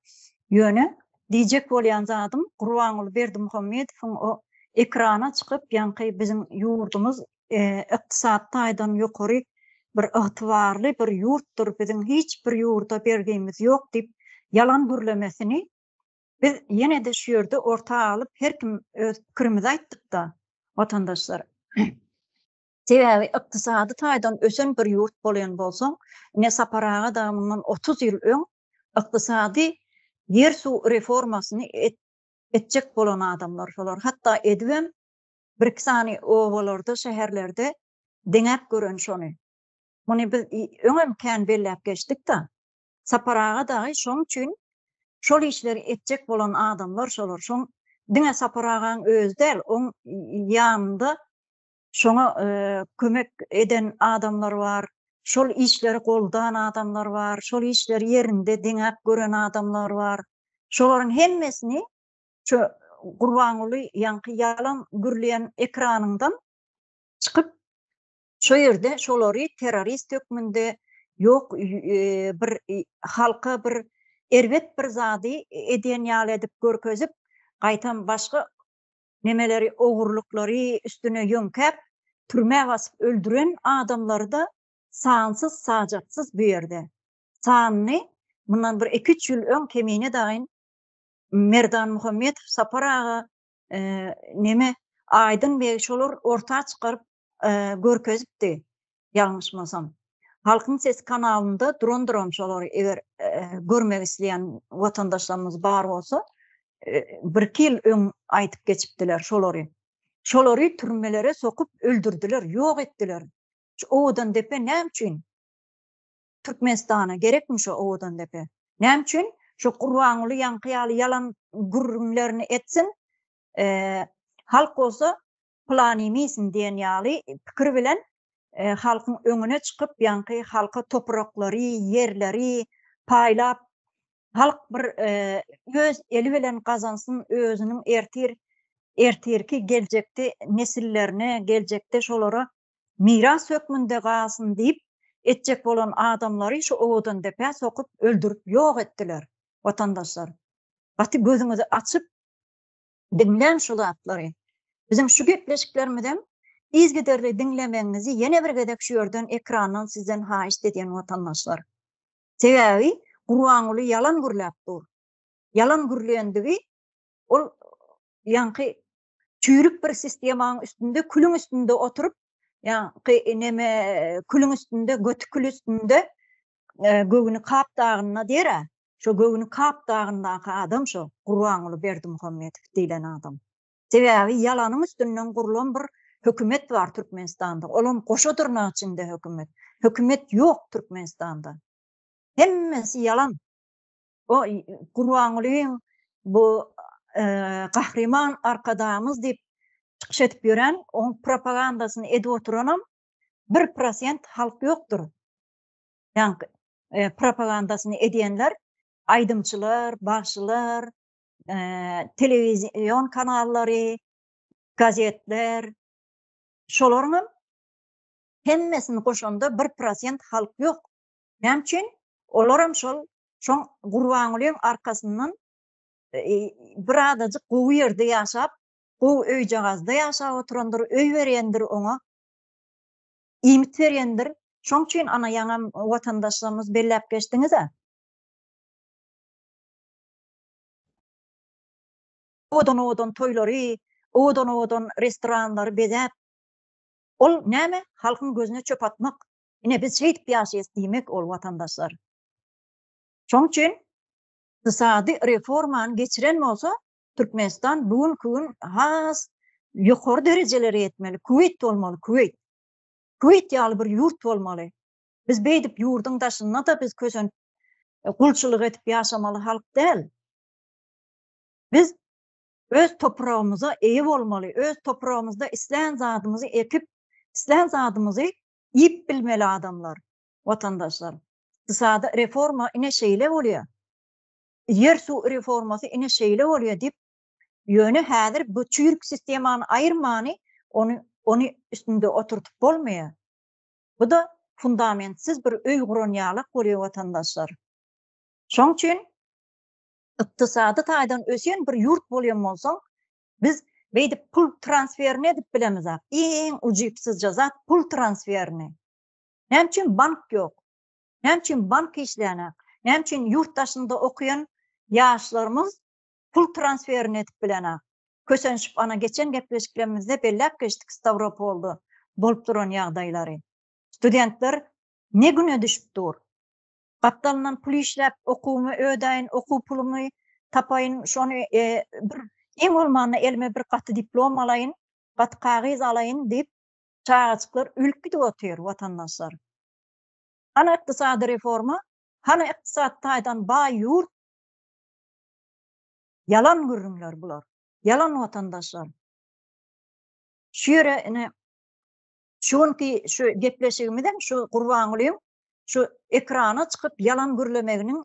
S1: Ýöne diýjek bolýan zadym Gurbanguly Berdimuhamedowyň o ekrana çykyp ýaňky biziň ýurdumyz ykdysady taýdan ýokary bir ygtybarly bir ýurtdur, biziň hiç bir ýurda bergimiz ýok diýip ýalan gürlemesini biz ýene-de şu ýerde orta alyp her kim öz pikirimizi aýtdyk-da, watandaşlar. Sebäbi ykdysady taýdan ösen bir ýurt bolan bolsaň, ine Sapar aga dagy mundan 30 ýyl öň ykdysady ýer-suw reformasyny etjek bolan adamlar şolar. Hatda edibem bir-iki sany obalarda, şäherlerde deňäp gören şony. Muny biz öňem kän belläp geçdik-de. Sapar aga dagy şoň üçin şol işleri etjek bolan adamlar şolar. Şoň diňe Sapar agaň özi däl, oň ýanynda şoňa kömek eden adamlar bar, şol işleri goldan adamlar bar, şol işleri ýerinde deňäp gören adamlar bar. Şolaryň hemmesini Şu Gurbanguly ýaňky ýalan gürleýän ekranyňdan çykyp şo ýerde şolary terrorist hökmünde ýok bir halka bir erbet bir zady edýän ýaly edip görkezip gaýtam başga nemeleri ogurlyklary üstüne ýöňkäp türmä basyp öldüren adamlary-da sansyz sajaksyz bu ýerde sanyny mundan bir iki-üç ýyl öň Kemine dagyn Merdan Muhammedow, Sapar aga, neme, Aýdyň beg şolar orta çykaryp görkezipdi, ýalňyşmasam. Halkyň sesi kanalynda durandyram şolary eger görmek isleýän watandaşlarymyz bar bolsa, birki ýyl öň aýdyp geçipdiler şolary. Şolary türmelere sokup öldürdiler, ýok etdiler. Şu Owadandepe näme üçin? Türkmenistana gerekmi şu Owadandepe? Näme üçin? Şu Gurbanguly ýaňky ýaly ýalan gürrüňlerini etsin, halk bolsa pylanymy iýsin diýen ýaly pikir bilen halkyň öňüne çykyp, ýaňky halka topraklary, ýerleri paýlap, halk bir öz eli bilen gazansyn, özüniň ertir, ertirki geljekde nesillerine, geljekde şolara miras hökmünde galsyn diýip etjek bolan adamlary şu Owadandepä sokup öldürip ýok etdiler, watandaşlar. Gaty gözüňizi açyp Diňläň şu zatlary. Biziň şu gepleşiklerimizem yzgiderli diňlemegiňizi ýene bir gezek şu ýerden ekrandan sizden haýyşt edýän watandaşlar. Sebäbi Gurbanguly ýalan gürläp dur. Ýalan gürleýändigi ol ýaňky çüýrük bir sistemaň üstünde külüň üstünde oturyp ýaňky neme külüň üstünde göti kül üstünde göwni Kap dagynda diýer-ä. Şo göwni Kap dagyndaky adam şo Gurbanguly Berdimuhamedow diýlen adam. Sebäbi ýalanyň üstünden gurlan bir hökümet bar Türkmenistanda. Olam goşa dyrnak içinde hökümet. Hökümet ýok Türkmenistanda. Hemmesi ýalan. O Gurbangulyň bu Gahryman Arkadagymyz diýip çykyş edip ýören, oň propagandasyny edip oturanam bir prosent halk ýokdur. Ýaňky propagandasyny edýänler aýdymçylar, bagşylar, telewizion kanallary, gazetler, şolaryň hem hemmesini goşanda bir prosent halk ýok. Näme üçin? Olaram şol şoň Gurbangulyň arkasyndan bir azajyk gowy ýerde ýaşap, gowy öýjagazda ýaşap oturandyr, öý berýändir oňa. Iýmit berýändir. Şoň üçin ana ýaňam watandaşlarymyz belläp geçdiňiz-ä. Owadan-owadan toýlary, owadan-owadan restoranlary bezäp, ol näme, halkyň gözüne çöp atmak. Ine biz şeýdip ýaşaýas diýmek ol watandaşlar. Şoň üçin ykdysady reformany geçiren bolsa, Türkmenistan bu günki gün has ýokary derejelere ýetmeli, Kuweýt bolmaly, Kuweýt. Kuweýt ýaly bir ýurt bolmaly. Biz beýdip ýurduň daşynda-da biz kösenip, gulçulyk edip ýaşamaly halk däl. Biz öz topragymyza eýe bolmaly, öz topragymyzda islän zadymyzy ekip, islän zadymyzy iýip bilmeli adamlar, watandaşlar. Ykdysady reforma ine şeýle bolýar. Ýer-suw reformasy ine şeýle bolýar diýip, ýöne häzir bu çüýrük sistemany aýyrmany ony ony üstünde oturtyp bolmaýar. Bu-da fundamentsiz bir öý guran ýalak bolýar watandaşlar. Şoň üçin ykdysady taýdan ösen bir ýurt bolýan bolsaň, biz beýdip pul transferini edip bilemizak. Iň ujypsyzja zat pul transferini. Näme üçin bank ýok? Näme üçin bank işlänok? Näme üçin ýurt daşynda okaýan ýaşlarymyz pul transferini edip bilenok? Kösenişip ana geçen gepleşiklerimizde belläp geçdik Stawropolda bolup duran ýagdaýlary. Studentler ne güne düşüp dur? Gapdalyndan pul işläp okuwymy ödäýin, okuw pulumy tapaýyn, şony bir iň bolmanda elime bir gaty diplom alaýyn, gaty kagyz alaýyn diýip çagajyklar ölüp gidip otyr watandaşlar. Hany ykdysady reforma? Hany ykdysady taýdan baý ýurt? Ýalan gürrüňler bular. Ýalan watandaşlar. Şu ýere ine şu günki şu gepleşigimizem şu Gurbangulyň şu ekrana çykyp ýalan gürlemeginiň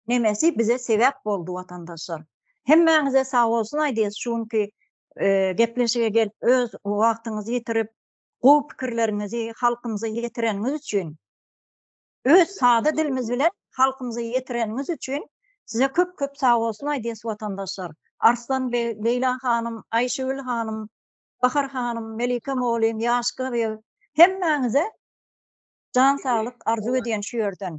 S1: nemesi bize sebäp boldy watandaşlar. Hemmäňize sag bolsun aýdýas şu günki gepleşige gelip öz wagtyňyzy ýitirip gowy pikirleriňizi halkymyza ýetireniňiz üçin, öz sada dilimiz bilen halkymyza ýetireniňiz üçin size köp köp sag bolsun aýdýas watandaşlar. Arslan beg, Leýla hanym, Aýşegül hanym, Bahar hanym, Melike mugallym, Ýaşka beg hemmäňize jan saglyk arzuw edýän şu ýerden.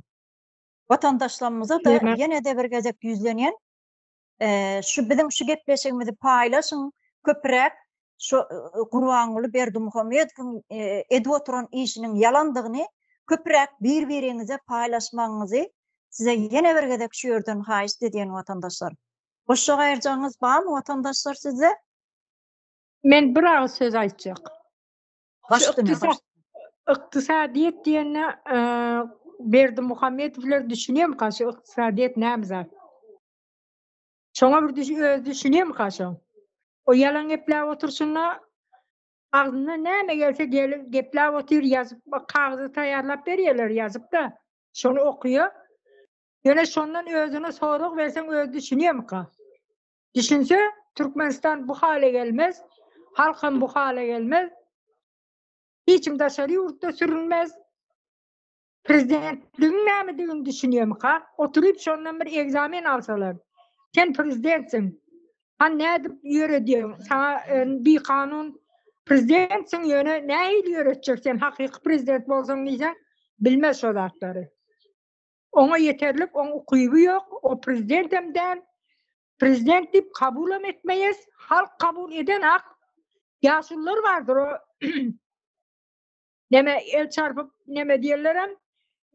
S1: Watandaşlarymyza-da ýene-de bir gezek ýüzlenýän, şu biziň şu gepleşigimizi paýlaşyň, köpräk şu Gurbanguly Berdimuhamedowyň edip oturan işiniň ýalandygyny. köpräk bir-biriňize paýlaşmagyňyzy size ýene bir gezek şu ýerden haýyşt edýän watandaşlar. Goşjak aýyrjagyňyz barmy watandaşlar sizde?
S3: Men bir agyz söz aýtjak. Ykdysadyýet diýende Berdimuhamedowlar düşünýärmika şu ykdysadyýet näme zat? Şoňa bir düş özi düşünýärmika şoň? O ýalan gepläp oturşyna agzyndan näme gelse gelip gepläp otyr ýazyp kagyzy taýýarlap berýärler ýazyp-da şony okaýar. Ýöne şondan özüne sorag berseň özi düşünýärmika? Düşünse Türkmenistan bu hale gelmez, halkam bu hale gelmez. Hiç kim daşary ýurtda sürünmez. Prezidentligiň nämedigini düşünýärmika? Oturyp şondan bir egzamen alsalar. Sen prezidentsiň. Han nädip ýöredýäň? Saňa e, bikanun prezidentsiň ýöne nähili ýöretjek sen hakyky prezident bolsaň diýseň bilmez şo zatlary. Oňa ýeterlik oň ukyby ýok, o prezidentem däl. Prezident diýip kabulam etmeýäs, halk kabul edenak. Ýaşulular bardyr o neme el çarpyp neme diýerlerem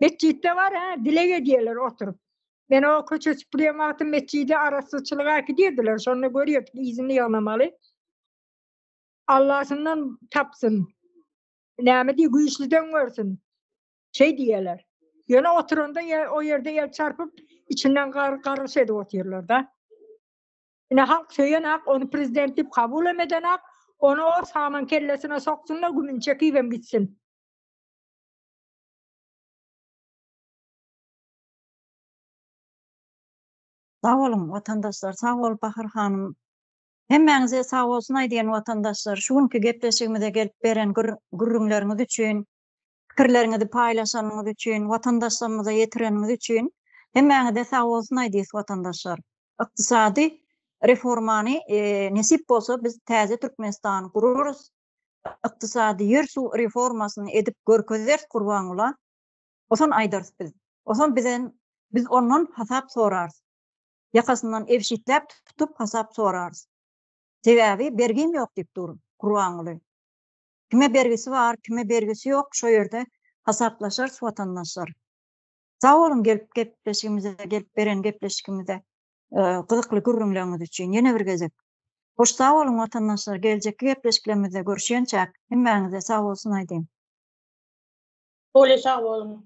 S3: metjitde bar ha dileg edýärler oturyp. Men o köçe süpürýän wagtym metjide arassaçylyga äkidýärdiler, şonda görýärdik yzyny ýygnamaly. Allasyndan tapsyn. Näme diý güýçlüden görsün. Şeý diýýärler. Ýöne oturanda o ýerde el çarpyp, içinden gargyş edip otyrlar-da. Ine halk söýenak, ony prezident diýip kabul hem edenak, ony o saman kellesine soksun-da gümüni çekibem gitsin.
S1: Sag boluň watandaşlar sag bol Bahar hanym hemmäňize sag bolsun aýdýan watandaşlar şu günki gepleşigimize gelip beren gürrüňleriňiz üçin Pikirleriňizi paýlaşanyňyz üçin, watandaşlarymyza ýetireniňiz üçin hemmäňize sag bolsun aýdýas watandaşlar. Ykdysady reformany nesip bolsa biz täze Türkmenistany gurarys. Ykdysady ýer suw reformasyny edip görkezeris Gurbangula. Oson aýdarys biz. Oson bizen biz ondan hasap sorarys. Ýakasyndan ebşitläp tutup hasap sorarys. Sebäbi bergim ýok diýip dur Gurbanguly. Kime bergisi bar, kime bergisi ýok şo ýerde hasaplaşarys watandaşlar. Sag boluň gelip gepleşigimize gelip beren gepleşigimize gyzykly gürrüňleriňiz üçin ýene bir gezek. Hoş sag boluň watandaşlar geljekki gepleşiklerimizde görüşýänçäk hemmäňize sag bolsun aýdýan.
S4: Bolýa sag boluň.